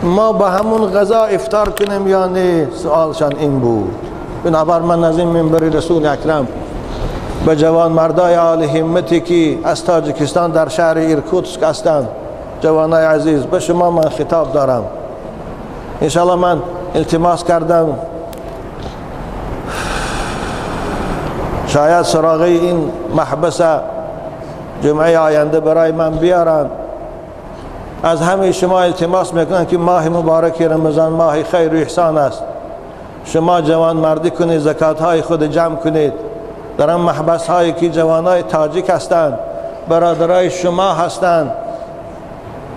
ما با همون غذا افطار کنیم یا نه؟ سوالشان این بود. بنابر من از این منبر رسول اکرم به جوان مردای عالی همتی که از تاجیکستان در شهر ایرکوتسک هستند، جوانای عزیز، به شما من خطاب دارم. انشاءالله من التماس کردم شاید سراغ این محبس جمعه آینده برای من بیارن. از همه شما التماس میکنم که ماه مبارک رمضان ماه خیر و احسان است، شما جوان مردی کنید، زکات های خود جمع کنید. در آن محبس هایی که جوانای تاجیک هستند، برادرای شما هستند،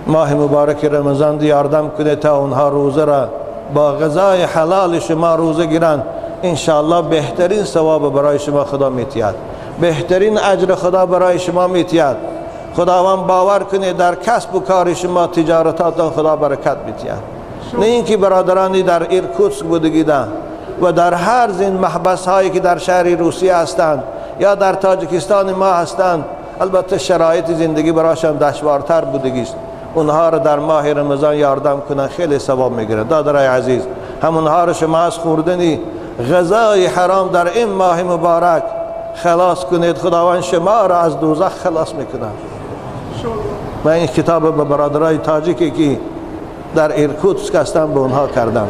ماه مبارک رمضان یاردم کنید تا اونها روزه را با غذای حلال شما روزه گیرند. انشاءالله بهترین ثواب برای شما خدا میتید، بهترین اجر خدا برای شما میتید. خداوند باور کنید در کسب و کار شما، تجارتاتان خدا برکت میتید. نه اینکه برادرانی در ایرکوتسک بودگیدن و در هر زین محبس هایی که در شهر روسیه هستند یا در تاجیکستان ما هستند، البته شرایط زندگی برایشان دشوارتر بودگی است، اونها را در ماه رمضان یاردم کنن، خیلی ثواب میگیرن. دادرای عزیز، همونها را شما از خوردن غذای حرام در این ماه مبارک خلاص کنید، خداوند شما را از دوزخ خلاص میکنه. من این کتاب به برادرای تاجیکی که در ایرکوتسک هستند به اونها کردم.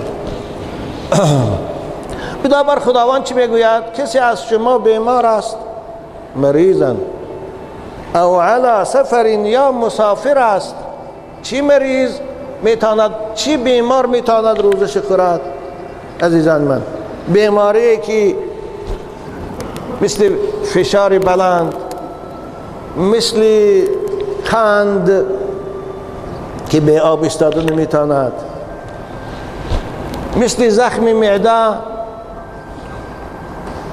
بنابر خداوند چی میگوید؟ کسی از شما بیمار است، مریضن، او علی سفر یا مسافر است. چی مریض میتواند، چی بیمار میتواند روزش خورد؟ عزیزان من، بیماری که مثل فشار بلند، مثل قند که به آب ایستاده نمیتواند، مثل زخم معده،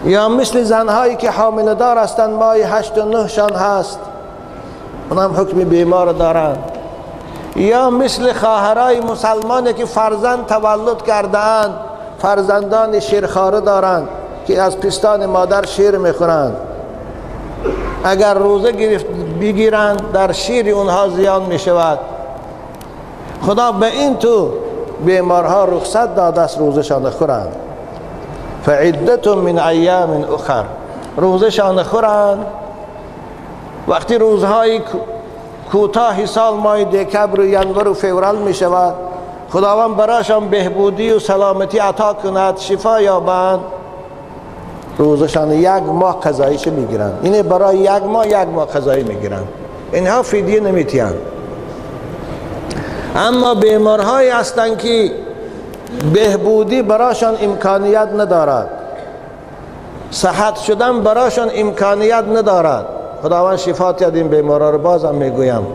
یا مثل زنهایی که حامله دار هستند، ماه 8 و 9 شان هست، اونم حکم بیمار دارند، یا مثل خواهرای مسلمانی که فرزند تولد کرده‌اند، فرزندان شیرخواره دارند که از پستان مادر شیر میخورند، اگر روزه بگیرند در شیر اونها زیان میشود. خدا به این تو بیمارها رخصت داده است روزشان خورند. فعدة من ایام اخر، روزشان خورند. وقتی روزهای کوتاه سال، ماه دکبر و ینور و فورال می شود، خداوند برایشان بهبودی و سلامتی عطا کند، شفا یابند، روزشان یک ماه قضاییش میگیرند. اینه برای یک ماه، یک ماه قضایی میگیرند، اینها فدیه نمیتیند. اما بیمارهایی هستند که بهبودی برایشان امکانیت ندارد، صحت شدن برایشان امکانیت ندارد. خداوند شفا دهد این بیمارا رو. بازم میگویم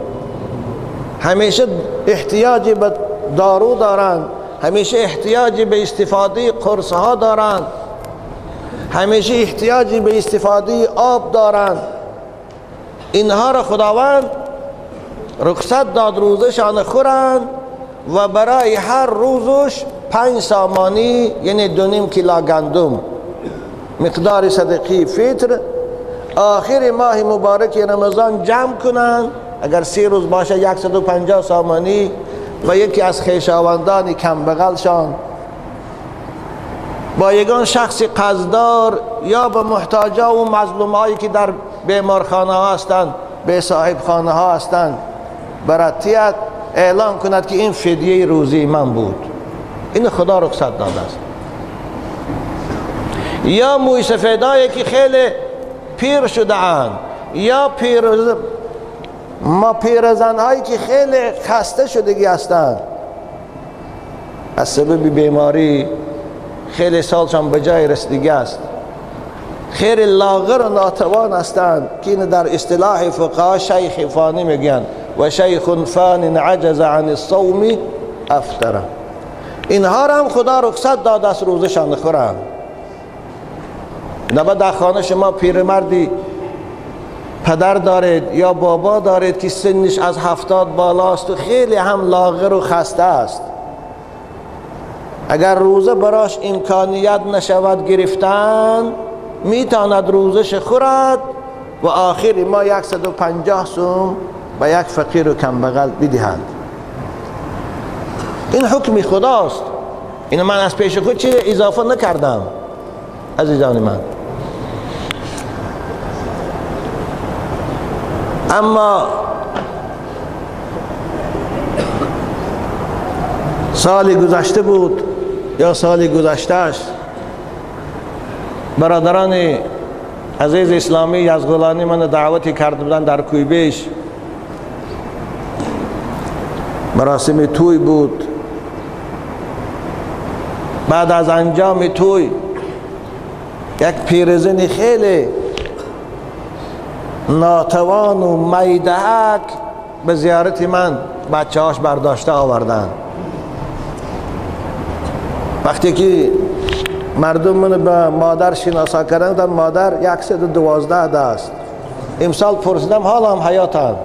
همیشه احتیاجی به دارو دارند، همیشه احتیاجی به استفاده قرص ها دارند، همیشه احتیاجی به استفاده آب دارند. اینها را خداوند رخصت داد روزشان خورند و برای هر روزش 5 سامانی، یعنی 2.5 کیلو گندم، مقدار صدقه فطر، آخر ماه مبارک رمضان جمع کنند. اگر 30 روز باشه 150 سامانی و یکی از خویشاوندان کم بغلشان با یگان شخص قرضدار یا به محتاجا و مظلومایی که در بیمارخانه ها هستند، به صاحب خانه ها هستند، براتیت اعلام کند که این فدیه روزی من بود. این خدا رخصت داده است. یا موی سفیدایی که خیلی پیر شده اند، یا پیرزنهایی که خیلی خسته شدگی هستند از سبب بیماری، خیلی سالشان به جای رسیدگی است، خیلی لاغر و ناتوان هستند که این در اصطلاح فقها شیخ فانی میگن، و شیخ فان عجز عن الصوم افطر. اینها را هم خدا رخصت داده است روزشان خورند. نه در خانه شما پیرمردی پدر دارید یا بابا دارید که سنش از 70 بالاست و خیلی هم لاغر و خسته است، اگر روزه براش امکانیت نشود گرفتن، میتواند روزش خورد و آخر ما 150 سوم به یک فقیر و کمبغل بدهند. این حکم خداست. اینو من از پیش خود چیز اضافه نکردم عزیزان من. اما سال گذشته بود یا سال گذشتهش، برادران عزیز اسلامی یزغلانی من دعوتی کرده بودن در کویبیش، مراسم توی بود. بعد از انجام توی یک پیرزن خیلی ناتوان و میدهک به زیارت من بچه هاش برداشته آوردن. وقتی که مردم من به مادر شناسا کردن، مادر 112 است. امسال پرسیدم حالا هم حیاتن.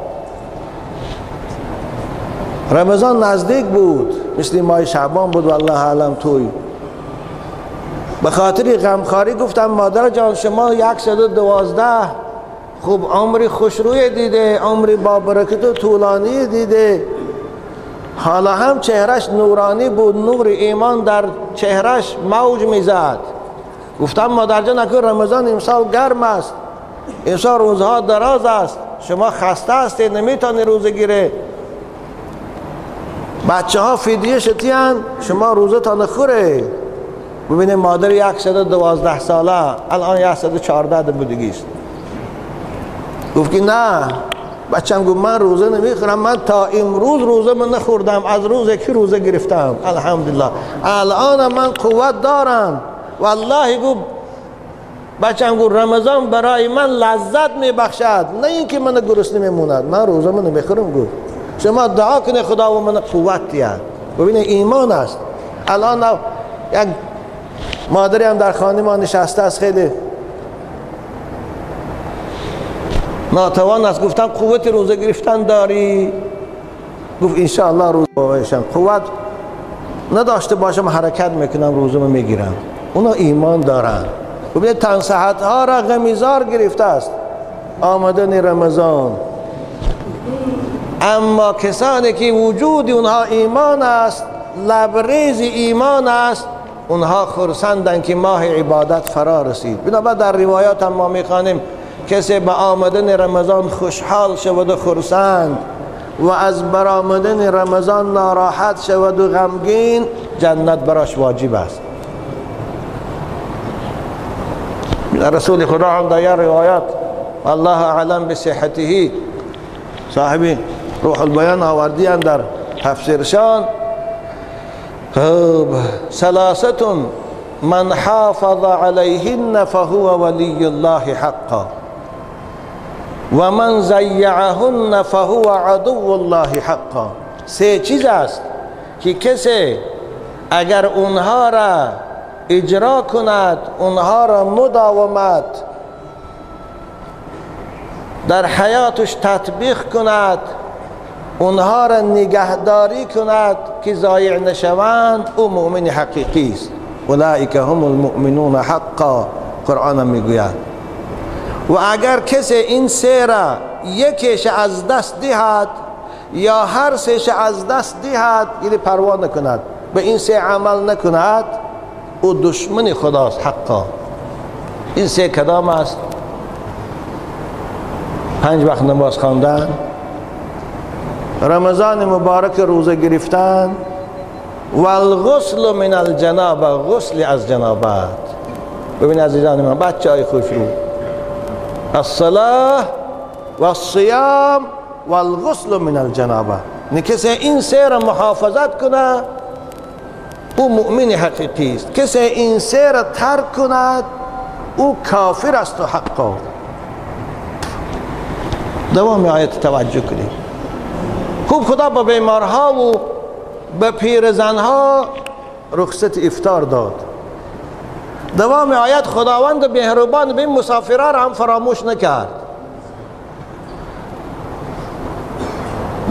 رمضان نزدیک بود، مثل ماه شعبان بود والله اعلم. توی به خاطر غمخواری گفتم مادر جان شما 112 خوب عمری خوشروی دیده، عمری با برکت و طولانی دیده، حالا هم چهرش نورانی بود، نور ایمان در چهرش موج میزد. گفتم مادر جان اگر رمضان امسال گرم است، امسال روزها دراز است، شما خسته هستید، نمیتونی روزه گیره، بچه ها فدیه شتیان، شما روزه تان خوره. ببینید مادر 112 ساله الان 114 بودگیست. گفت که نه بچم، گفت من روزه نمیخورم، من تا امروز روزه من نخوردم، از روز که روزه گرفتم الحمدلله، الان من قوت دارم. والله گفت بچم، گفت رمضان برای من لذت میبخشد، نه اینکه من گرسنه میموند، من روزه من نمیخورم. گفت شما دعا کنه خدا و من قوت دهد. ببینید ایمان است. الان یک مادری هم در خانه ما نشسته است، خیلی ناتوان است. گفتم قوت روزه گرفتن داری؟ گفت انشاءالله روزه باشم، قوت نداشته باشم حرکت میکنم روزه میگیرم. اونا ایمان دارن. ببینید تن صحت ها را غمیزار گرفته است آمدن رمضان، اما کسانی که وجود اونها ایمان است، لبریز ایمان است، اونها خرسندند که ماه عبادت فرا رسید. بنابر در روایات هم ما میخوانیم کسی به آمدن رمضان خوشحال شود و خرسند و از برآمدن رمضان ناراحت شود و غمگین، جنت براش واجب است. رسول خدا هم در روایات الله اعلم بصحته صاحب روح البیان آوردیان در تفسیرشان، ثلاثة من حافظ علیهن فهو ولی الله حقا و من ضیعهن فهو عدو الله حقا. سه چیز است که کسی اگر اونها را اجرا کند، اونها را مداومت در حیاتش تطبیق کند، اونها را نگهداری کند که ضایع نشوند، او مؤمن حقیقی است. اولئک هم المؤمنون حقا، قرآن میگوید. و اگر کسی این سه را یکیش از دست دهد یا هر سهش از دست دهد، یعنی پروا نکند، به این سه عمل نکند، او دشمن خداست حقا. این سه کدام است؟ 5 وقت نماز خواندن، رمضان مبارک روزه گرفتن، و الغسل من الجنابه، غسل از جنابت. ببین عزیزان من، بچه های خوش رو، الصلاة و الصیام و الغسل من الجنابه. کسی این سه را محافظت کنه او مؤمن حقیقی است، کسی این سه را ترک کند او کافر است و حقا. دوام آیت توجه کنید. خوب خدا به بیمارها و به پیرزنها رخصت افطار داد. دوام آیت خداوند مهربان به این مسافرها را هم فراموش نکرد.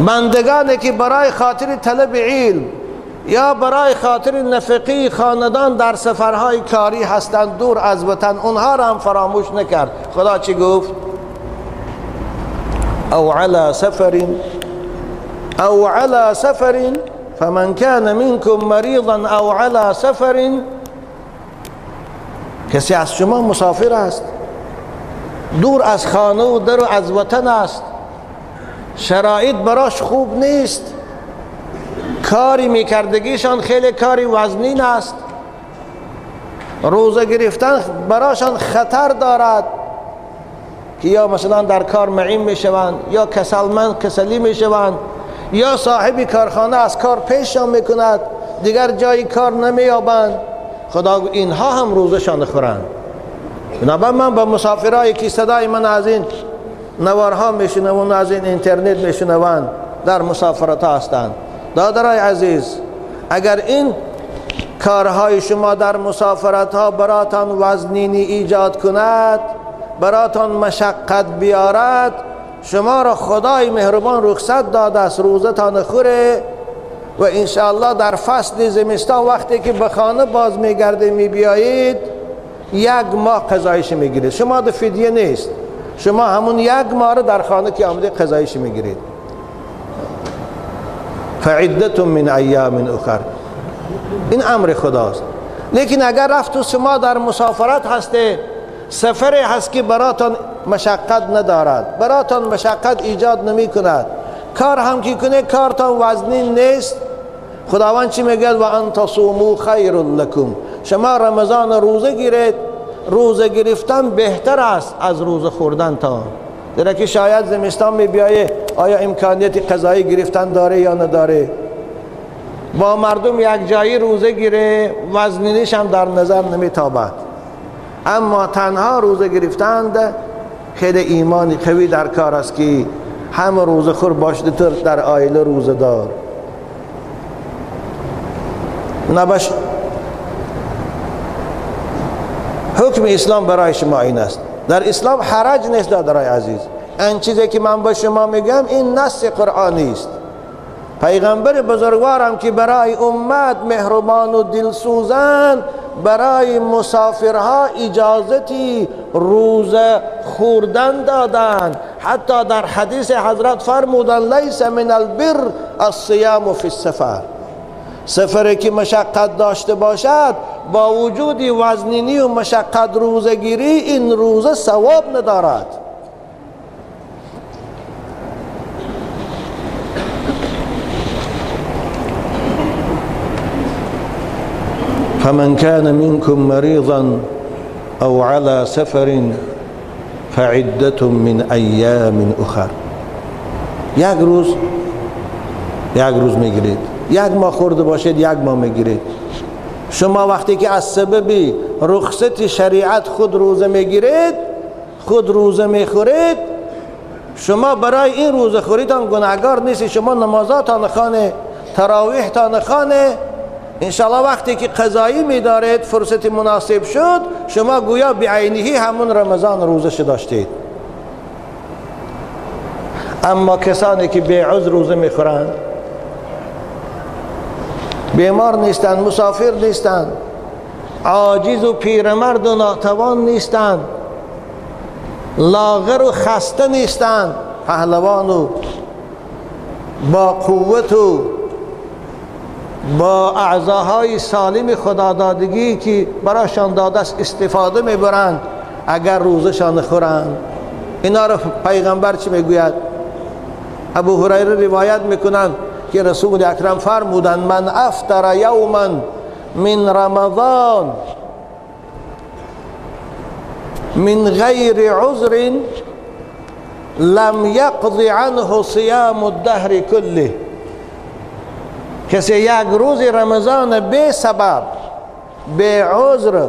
بندگانی که برای خاطر طلب علم یا برای خاطر نفقی خاندان در سفرهای کاری هستند دور از وطن، اونها را هم فراموش نکرد. خدا چی گفت؟ او علی سفر، او علی سفر فمن كان منكم مريضا او علی سفر. کسی از شما مسافر است، دور از خانه و در و از وطن است، شرایط براش خوب نیست، کاری میکردگیشان خیلی کاری وزنین است، روزه گرفتن براشان خطر دارد که یا مثلا در کار معین میشوند، یا کسلمند کسلی میشوند، یا صاحب کارخانه از کار پیششان میکند، دیگر جایی کار نمییابند. خدا اینها هم روزشان خورند. بنابراین من با مسافرایی که صدای من از این نوارها میشنوند، از این اینترنت میشنوند، در مسافرت ها هستند، دادرای عزیز، اگر این کارهای شما در مسافرت ها براتان وزنینی ایجاد کند، براتان مشقت بیارد، شما را خدای مهربان رخصت داده است روزتان خوره و انشاءالله در فصل زمستان وقتی که به خانه باز میگرده میبیایید، یک ماه قضایش میگیرید. شما در فدیه نیست، شما همون یک ماه رو در خانه که آمده قضایش میگیرید. فعدة من ایام اخر، این امر خداست. لیکن اگر رفت و شما در مسافرت هسته، سفر هست که براتان مشقت ندارد، براتان مشقت ایجاد نمی کند. کار هم که کنه کارتان وزنی نیست. خداوند چی میگه؟ و ان تصوموا خیر لکم. شما رمضان روزه گیرید، روزه گرفتن بهتر است از روزه خوردن تا. زیرا که شاید زمستان می بیایه، آیا امکانیت قضایی گرفتن داره یا نداره؟ با مردم یک جایی روزه گیره، وزنینیش هم در نظر نمیتابد. اما تنها روزه گرفتند خیلی ایمانی قوی در کار است که هم روزه خور باشد در آیله روزه دار نباش. حکم اسلام برای شما این است. در اسلام حرج نیست دادرای عزیز. این چیزی که من با شما میگم این نص قرآنی است. پیغمبر بزرگوارم که برای امت مهربان و دلسوزن، برای مسافرها اجازتی روزه خوردن دادن. حتی در حدیث حضرت فرمودن لیس من البر الصیام فی السفر. سفری که مشقت داشته باشد با وجود وزنینی و مشقت روزه گیری، این روزه ثواب ندارد. فمن كان منكم مريضا او على سفر فعدة من ایام اخر. یک روز میگیرید، یک ماه خورده باشید یک ماه میگیرید. شما وقتی که از سبب رخصت شریعت خود روزه میگیرید، خود روزه میخورید، شما برای این روزه خوریتان گناهگار نیستید. شما نمازاتان خانه، تراویحتان خانه، انشاءالله وقتی که قضایی میدارید فرصت مناسب شد، شما گویا بعینهی همون رمضان روزه داشتید. اما کسانی که بی عذر روزه میخورند، بیمار نیستند، مسافر نیستند، عاجز و پیرمرد و ناتوان نیستند، لاغر و خسته نیستند، پهلوان و با قوت و با اعضاهای سالم خدادادگی که براشان داده است استفاده میبرند، اگر روزشان خورند. اینا رو پیغمبر چی میگوید؟ ابو هریره روایت میکنند که رسول اکرم فرمودند من افطر یوما من رمضان من غیر عذر لم یقض عنه صیام الدهر کله. کسی یک روز رمضان بی سبب، بی عذر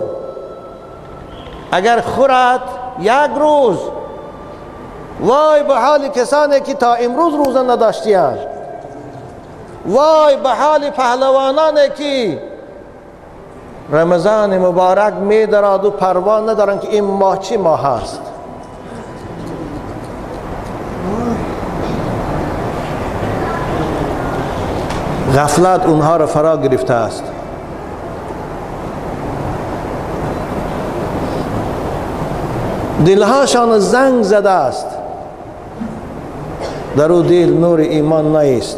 اگر خورد یک روز، وای به حال کسانی که تا امروز روزه نداشتیند، وای به حال پهلوانانی که رمضان مبارک می دراد و پروا ندارند که این ماه چی ماه است. غفلت اونها را فرا گرفته است. دلهاشان زنگ زده است، در او دل نور ایمان نیست،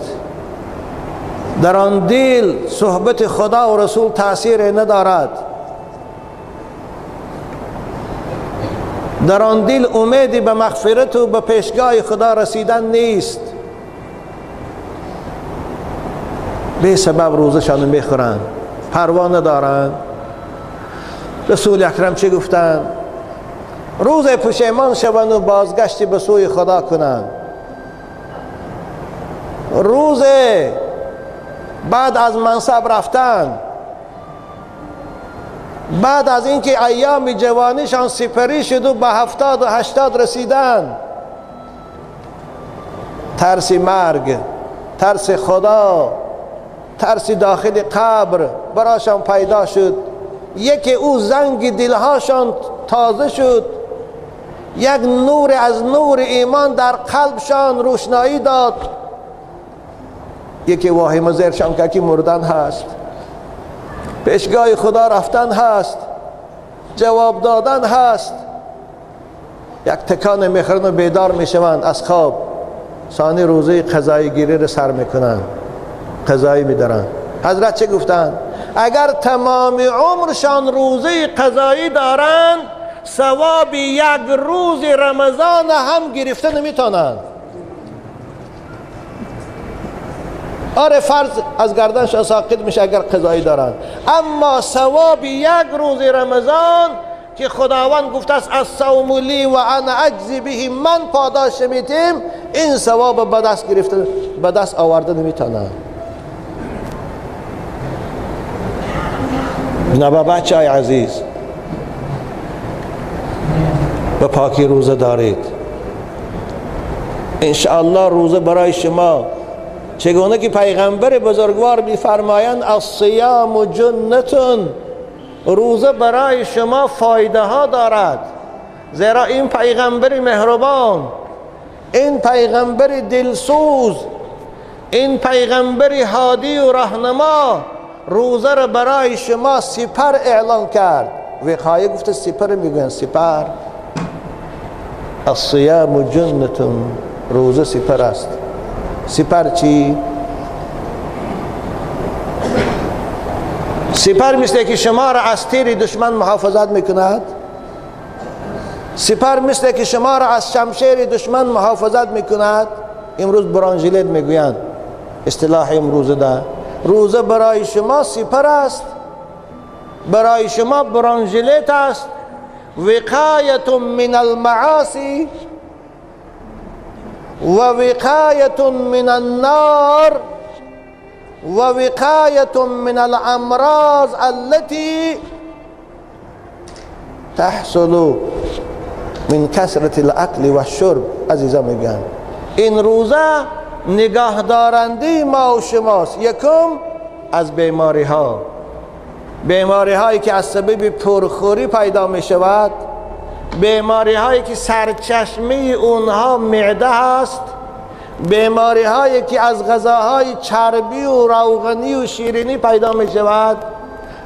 در آن دل صحبت خدا و رسول تاثیر ندارد، در آن دل امیدی به مغفرت و به پیشگاه خدا رسیدن نیست. به سبب روزشان میخورند، پروا ندارند. رسول اکرم چه گفتند؟ روز پشیمان شوند و بازگشتی به سوی خدا کنند. روز بعد از منصب رفتن، بعد از اینکه ایام جوانیشان سپری شد و به 70 و 80 رسیدن، ترس مرگ، ترس خدا، ترس داخل قبر براشان پیدا شد. یکی او زنگ دلهاشان تازه شد، یک نور از نور ایمان در قلبشان روشنایی داد. یکی واهمه زیرشان که مردن هست، پیشگاه خدا رفتن هست، جواب دادن هست. یک تکان میخورن و بیدار میشوند از خواب، ثانی روزه قضایی گیری رو سر میکنن، قضایی میدارن. حضرت چه گفتن؟ اگر تمام عمرشان روزه قضایی دارند، ثواب یک روز رمضان هم گرفته نمیتونند. آره فرض از گردنش ساقط میشه اگر قضایی دارند، اما ثواب یک روز رمضان که خداوند گفته است الصوم لی و انا اجزی به، من پاداش میتیم، این ثواب به دست گرفته به دست آورده نمیتونند. بنابر بچه های عزیز، به پاکی روزه دارید. انشاءالله روزه برای شما چگونه که پیغمبر بزرگوار میفرمایند الصیام جنتون، روزه برای شما فایده ها دارد. زیرا این پیغمبر مهربان، این پیغمبر دلسوز، این پیغمبر هادی و راهنما روزه را برای شما سپر اعلان کرد. وقایه گفته سپر، میگوین سپر. الصیام جنتون، روزه سپر است. سپر چی؟ سپر مثل که شما را از تیر دشمن محافظت میکند. سپر مثل که شما را از شمشیر دشمن محافظت میکند. امروز برانژیلت میگویند، اصطلاح امروزه ده. روزه برای شما سپر است، برای شما برانژیلت است. وقایت من المعاصی و وقایت من النار و وقایت من الامراض التي تحصل من کثرت الاکل و الشرب. عزیزا میگن این روزه نگاه دارنده ما و شماست. یکم از بیماری ها، بیماری هایی که از سبب پرخوری پیدا می شود، بیماری هایی که سرچشمه اونها معده هست، بیماری هایی که از غذاهای چربی و روغنی و شیرینی پیدا می شود.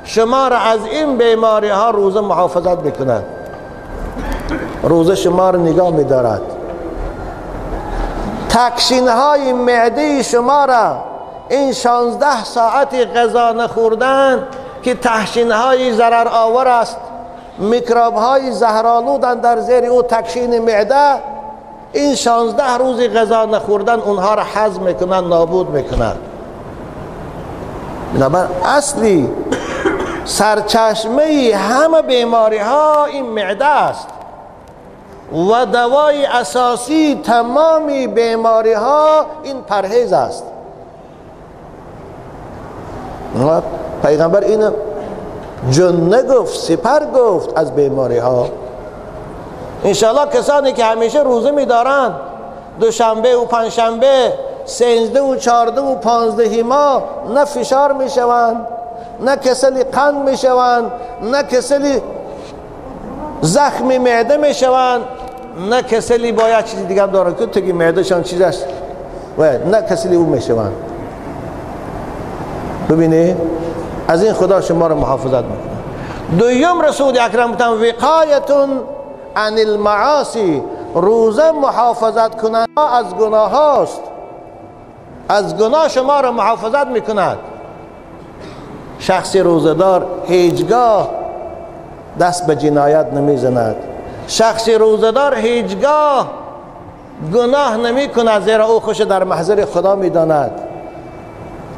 شما را از این بیماری ها روزه محافظت میکند. روزه شما را نگاه می دارد. تکشین های معده شما را این 16 ساعت غذا نخوردن که تحشین های ضرر آور است، میکروب های زهرآلودن در زیر او تکشین معده، این 16 روز غذا نخوردن اونها را هضم میکنن، نابود میکنن. بنابر اصلی سرچشمه همه بیماری ها این معده است و دوای اساسی تمام بیماری ها این پرهیز است. پیغمبر این جنه گفت، سپر گفت از بیماری ها. انشاءالله کسانی که همیشه روزه میدارند، دوشنبه و پنجشنبه، 13 و 14 و 15 ماه، نه فشار میشوند، نه کسل قند میشوند، نه کسل زخم معده میشوند، نه کسلی باید چیزی دیگه هم دارن که تگی معدهشان چیز است و نه کسلی او میشوند. ببینید از این خدا شما رو محافظت میکنه. دویم رسول اکرم گفتن وقایتون عن المعاصی، روزه محافظت کننده از گناه هاست، از گناه شما رو محافظت میکند. شخص روزه‌دار هیچگاه دست به جنایت نمیزند، شخص روزه‌دار هیچگاه گناه نمیکند، زیرا او خوش در محضر خدا میداند.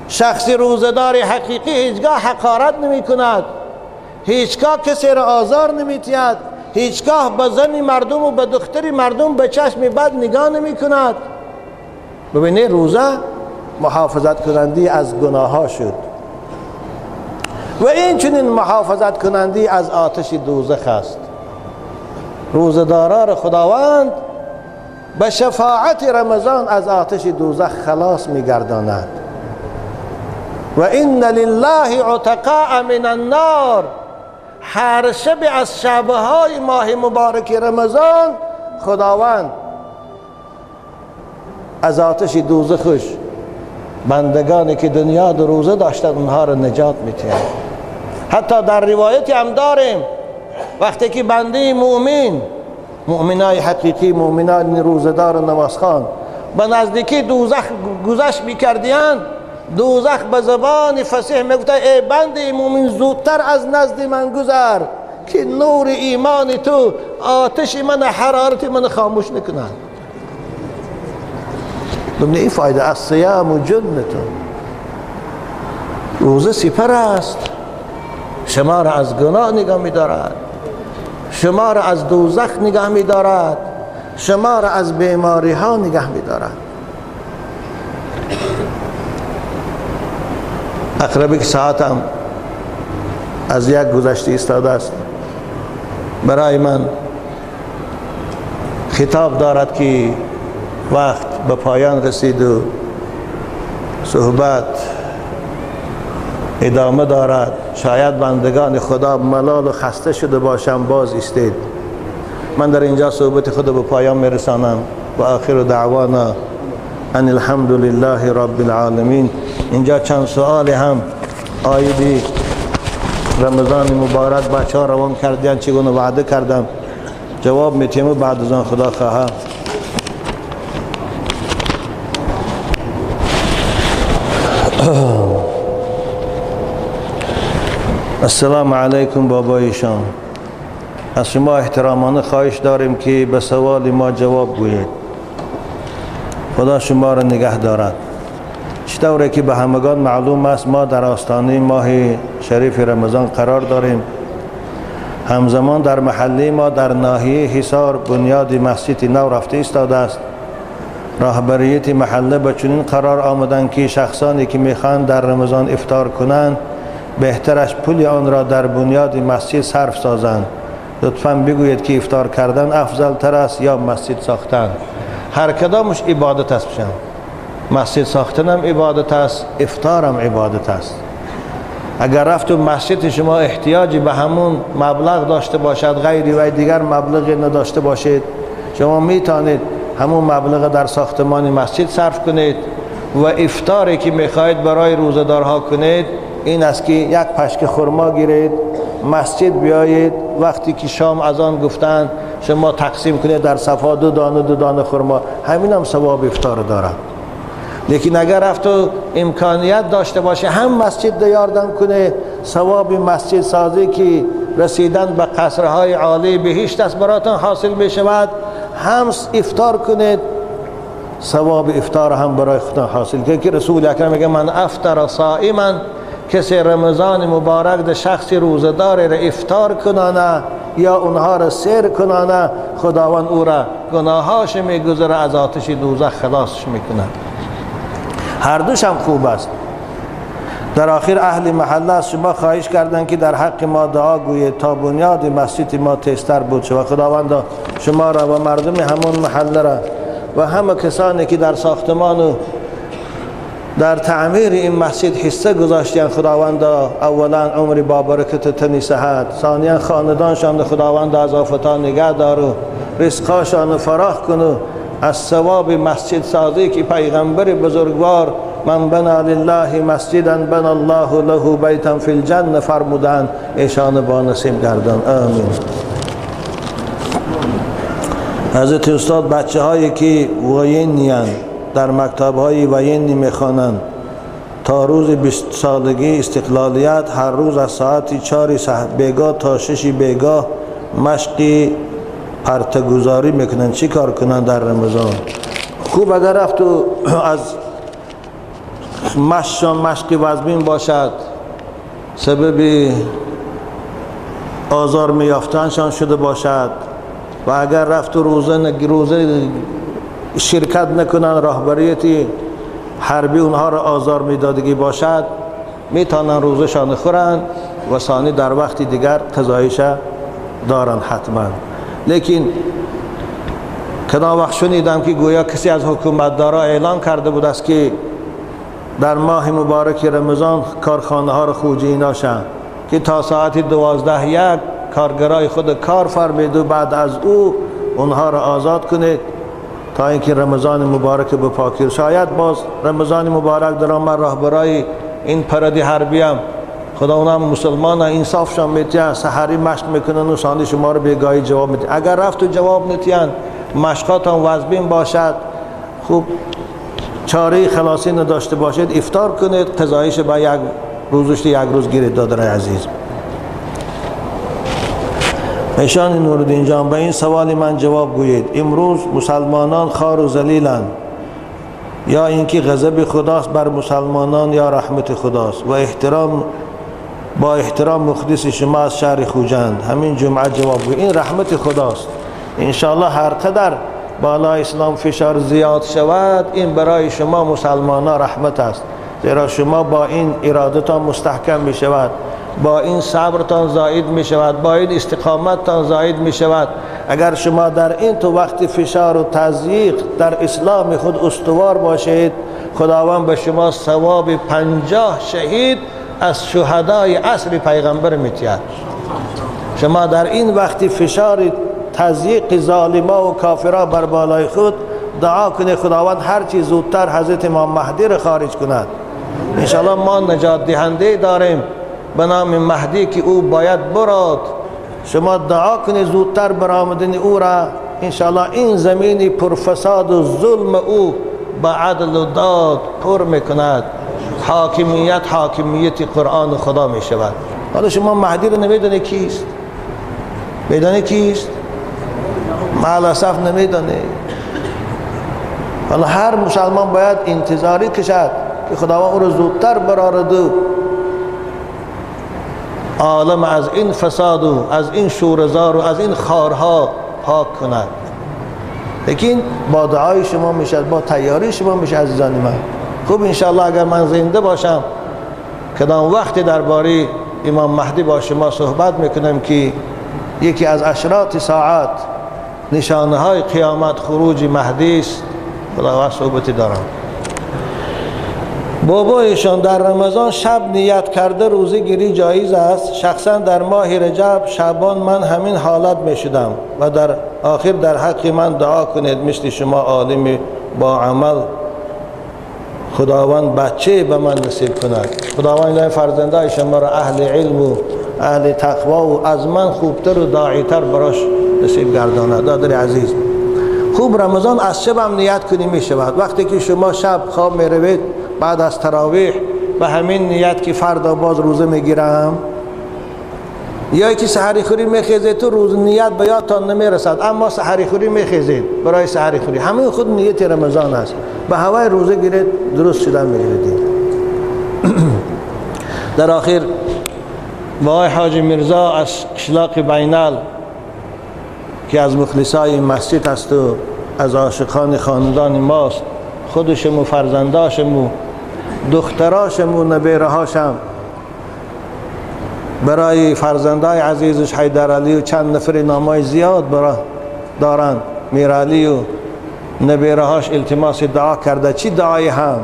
شخص روزه‌دار حقیقی هیچگاه حقارت نمیکند، هیچگاه کسی را آزار نمیتید، هیچگاه به زن مردم و به دختر مردم به چشم بد نگاه نمیکند. ببینید روزه محافظت کننده از گناه ها شد و این چنین محافظت کننده از آتش دوزخ است. روزه‌داران خداوند به شفاعت رمضان از آتش دوزخ خلاص میگرداند. و ان لله عتقاء من النار، هر شب از شبهای ماه مبارک رمضان خداوند از آتش دوزخش بندگانی که دنیا در روزه داشتن اونها را نجات میتید. حتی در روایتی هم داریم وقتی که بنده مؤمن، مؤمنای حقیقی، مؤمنان روزه‌دار و نمازخوان به نزدیکی دوزخ گذشت میکردیان، دوزخ به زبان فصیح میگفت ای بنده مؤمن زودتر از نزد من گذر، که نور ایمان تو آتش من، حرارت من خاموش نکند. ببینید این فایده الصیام جنتون، روزه سپر است، شما را از گناه نگاه می‌دارد، شما را از دوزخ نگاه می‌دارد، شما را از بیماری ها نگاه می‌دارد. اقربی که ساعتم از یک گذشته ایستاده است، برای من خطاب دارد که وقت به پایان رسید و صحبت ادامه دارد. شاید بندگان خدا ملال و خسته شده باشم، باز ایستید. من در اینجا صحبت خود به پایان میرسانم و آخر دعوانا ان الحمد لله رب العالمین. اینجا چند سوال هم آیدی رمضان مبارک بچه ها روان کردن، چگونه وعده کردم جواب میتیم و بعد از آن خدا خواه. السلام علیکم بابایشان، از شما احترامانه خواهش داریم که به سوال ما جواب گویید. خدا شما را نگه دارد. چطوره که به همگان معلوم است ما در آستانه ماه شریف رمضان قرار داریم. همزمان در محله ما در ناحیه حصار بنیاد مسجد نو رفته ایستاده است. راهبریت محله به چنین قرار آمدند که شخصانی که میخواهند در رمضان افطار کنند بهترش پول آن را در بنیاد مسجد صرف سازند. لطفاً بگویید که افطار کردن افضل تر است یا مسجد ساختن؟ هر کدامش عبادت است. بشن مسجد ساختن هم عبادت است، افطار هم عبادت است. اگر رفت و مسجد شما احتیاجی به همون مبلغ داشته باشد، غیری و دیگر مبلغ نداشته باشید، شما میتونید همون مبلغ در ساختمان مسجد صرف کنید و افطاری که میخواهید برای روزه‌دارها کنید این است که یک پشک خرما گیرید، مسجد بیایید، وقتی که شام اذان گفتن شما تقسیم کنید در صفا دو دانه دو دانه خرما، همین هم ثواب افطار دارد. لیکن اگر رفت و امکانیت داشته باشه هم مسجد یاردم کنه، ثواب مسجد سازی که رسیدن به قصرهای عالی بهشت است براتون حاصل می شود، هم افطار کنید ثواب افطار هم برای خودتون حاصل کنید. که رسول اکرم میگه من افطر صائما، کسی رمضان مبارک ده شخص روزه‌دار را افطار کنانه یا اونها را سیر کنانه، خداوند او را گناهاش میگذره، از آتش دوزخ خلاصش میکنه. هر دوش هم خوب است. در آخر اهل محله از شما خواهش کردند که در حق ما دعا گویید تا بنیاد مسجد ما تیزتر بود شود. خداوند شما را و مردم همون محله را و همه کسانی که در ساختمان و در تعمیر این مسجد حصه گذاشتین، خداوند اولا عمر با برکت تنی صحت، ثانیا خاندانشان خداوند از آفتان نگه دار و رزقاشان فراخ کن و از ثواب مسجد سازی که پیغمبر بزرگوار من بنا لله مسجدا بنا الله له بیتا فی الجنه فرمودند، ایشان با نصیب گردان. آمین. حضرت استاد بچه هایی که وینیان در مکتب های وینی میخوانند تا روز 20 سالگی استقلالیت هر روز از ساعت 4 بیگاه تا 6 بیگاه مشقی پرتگذاری میکنن، چی کار کنن در رمضان؟ خوب اگر رفت و از مشقشان مشقی وزمین باشد، سبب آزار میافتنشان شده باشد و اگر رفت و روزه شرکت نکنن، راهبریت حربی اونها را آزار میدادگی باشد، میتونن روزشان خورن و ثانی در وقت دیگر قضایش دارن حتما. لیکن کدام وقت شنیدم که گویا کسی از حکومتدارا اعلان کرده بود است که در ماه مبارک رمضان کارخانه ها را خوجی ناشن که تا ساعت 12:01 کارگرای خود کار فرمید و بعد از او اونها را آزاد کنید تا اینکه رمضان مبارک به پاکی. شاید باز رمضان مبارک در آمد راهبرای این پردی حربی هم خدا اونم مسلمان انصافشان میتیان، سحری مشق میکنن و ثانی شما رو بیگاهی جواب میتیان. اگر رفت و جواب نتیان، مشقاتان وزبین باشد، خوب چاره خلاصی نداشته باشید، افطار کنید، قضایش با یک روزش یک روز گیرید. دادرای عزیز، ایشان نورالدین جان به این سوال من جواب گویید. امروز مسلمانان خار و ذلیلند، یا اینکه غضب خداست بر مسلمانان یا رحمت خداست؟ و احترام با احترام مخلص شما از شهر خوجند. همین جمعه جواب گویید. این رحمت خداست. انشاءالله هر قدر بالا اسلام فشار زیاد شود، این برای شما مسلمانان رحمت است، زیرا شما با این ارادتان مستحکم می شود، با این صبرتان زاید می شود، با این استقامتتان زاید می شود. اگر شما در این تو وقت فشار و تضییق در اسلام خود استوار باشید، خداوند به شما ثواب 50 شهید از شهدای عصر پیغمبر میتید. شما در این وقت فشار تضییق ظالما و کافرا بر بالای خود دعا کنید خداوند هر چیز زودتر حضرت امام مهدی را خارج کند. انشاءالله ما نجات دهنده داریم به نام مهدی که او باید براد. شما دعا کنید زودتر برآمدن او را. انشاءالله این زمین پرفساد و ظلم او به عدل و داد پر میکند. حاکمیت حاکمیت قرآن خدا می شود. حالا شما مهدی رو نمیدونی کیست؟ میدونی کیست؟ مع الاسف نمیدونی. حالا هر مسلمان باید انتظاری کشد که خداوند او رو زودتر برآورد و عالم از این فساد و از این شورزار و از این خارها پاک کند. لیکن با دعای شما میشد، با تیاری شما میشه عزیزان من. خوب انشاءالله اگر من زنده باشم کدام وقت درباره امام مهدی با شما صحبت میکنم که یکی از اشراط ساعت، نشانه های قیامت، خروج مهدی است. خداوند صحبتی دارم. بابایشان در رمضان شب نیت کرده روزه گیری جایز است؟ شخصا در ماه رجب شعبان من همین حالت می شدم و در آخر در حق من دعا کنید مثل شما عالم با عمل خداوند بچه به من نصیب کند. خداوند فرزندای شما را اهل علم و اهل تقوا و از من خوبتر و داعیتر براش نصیب گرداند. دادر عزیز، خوب رمضان از شب هم نیت کنی می شود. وقتی که شما شب خواب می روید بعد از تراویح به همین نیت که فردا باز روزه میگیرم، یا که سحری خوری میخیزید تو روز نیت به یادتان نمیرسد، اما سحری خوری میخیزید برای سحری خوری، همین خود نیت رمضان است. به هوای روزه گیرید درست شدن میگیرید. در آخر با حاج میرزا از قشلاق بینال که از مخلصای مسجد است و از عاشقان خاندان ماست، خودشم و فرزنداشم و دختراشم و نبیرهاشم برای فرزندای عزیزش حیدر علی و چند نفر نامای زیاد برای دارند، میرعلی و نبیرهاش التماس دعا کرده. چی دعای هم؟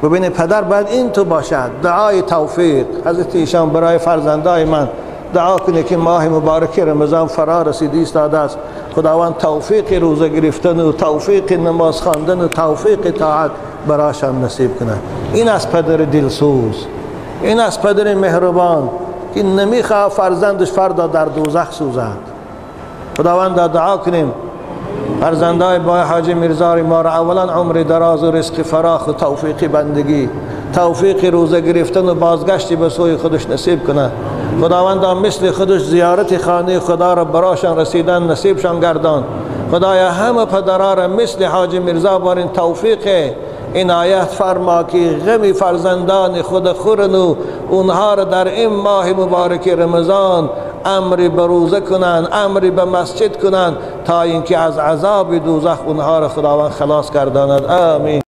ببینید پدر باید این تو باشد، دعای توفیق. حضرت ایشان برای فرزندای من دعا کنه که ماه مبارک رمضان فرا رسیده ایستاده است، خداوند توفیق روزه گرفتن و توفیق نماز خواندن و توفیق طاعت براشان نصیب کنه. این از پدر دلسوز، این از پدر مهربان که نمیخواه فرزندش فردا در دوزخ سوزد. خداوند دعا کنیم فرزندای با حاج میرزا ما را اولا عمر دراز و رزق فراخ و توفیق بندگی، توفیق روزه گرفتن و بازگشتی به سوی خودش نصیب کنه. خداوند مثل خودش زیارت خانه خدا را براشان رسیدن نصیبشان گردان. خدایا همه پدرها را مثل حاج میرزا بارین توفیق عنایت فرما که غم فرزندان خود خورن و اونها را در این ماه مبارک رمضان امری به روزه کنند، امری به مسجد کنند تا اینکه از عذاب دوزخ اونها را خداوند خلاص گرداند. آمین.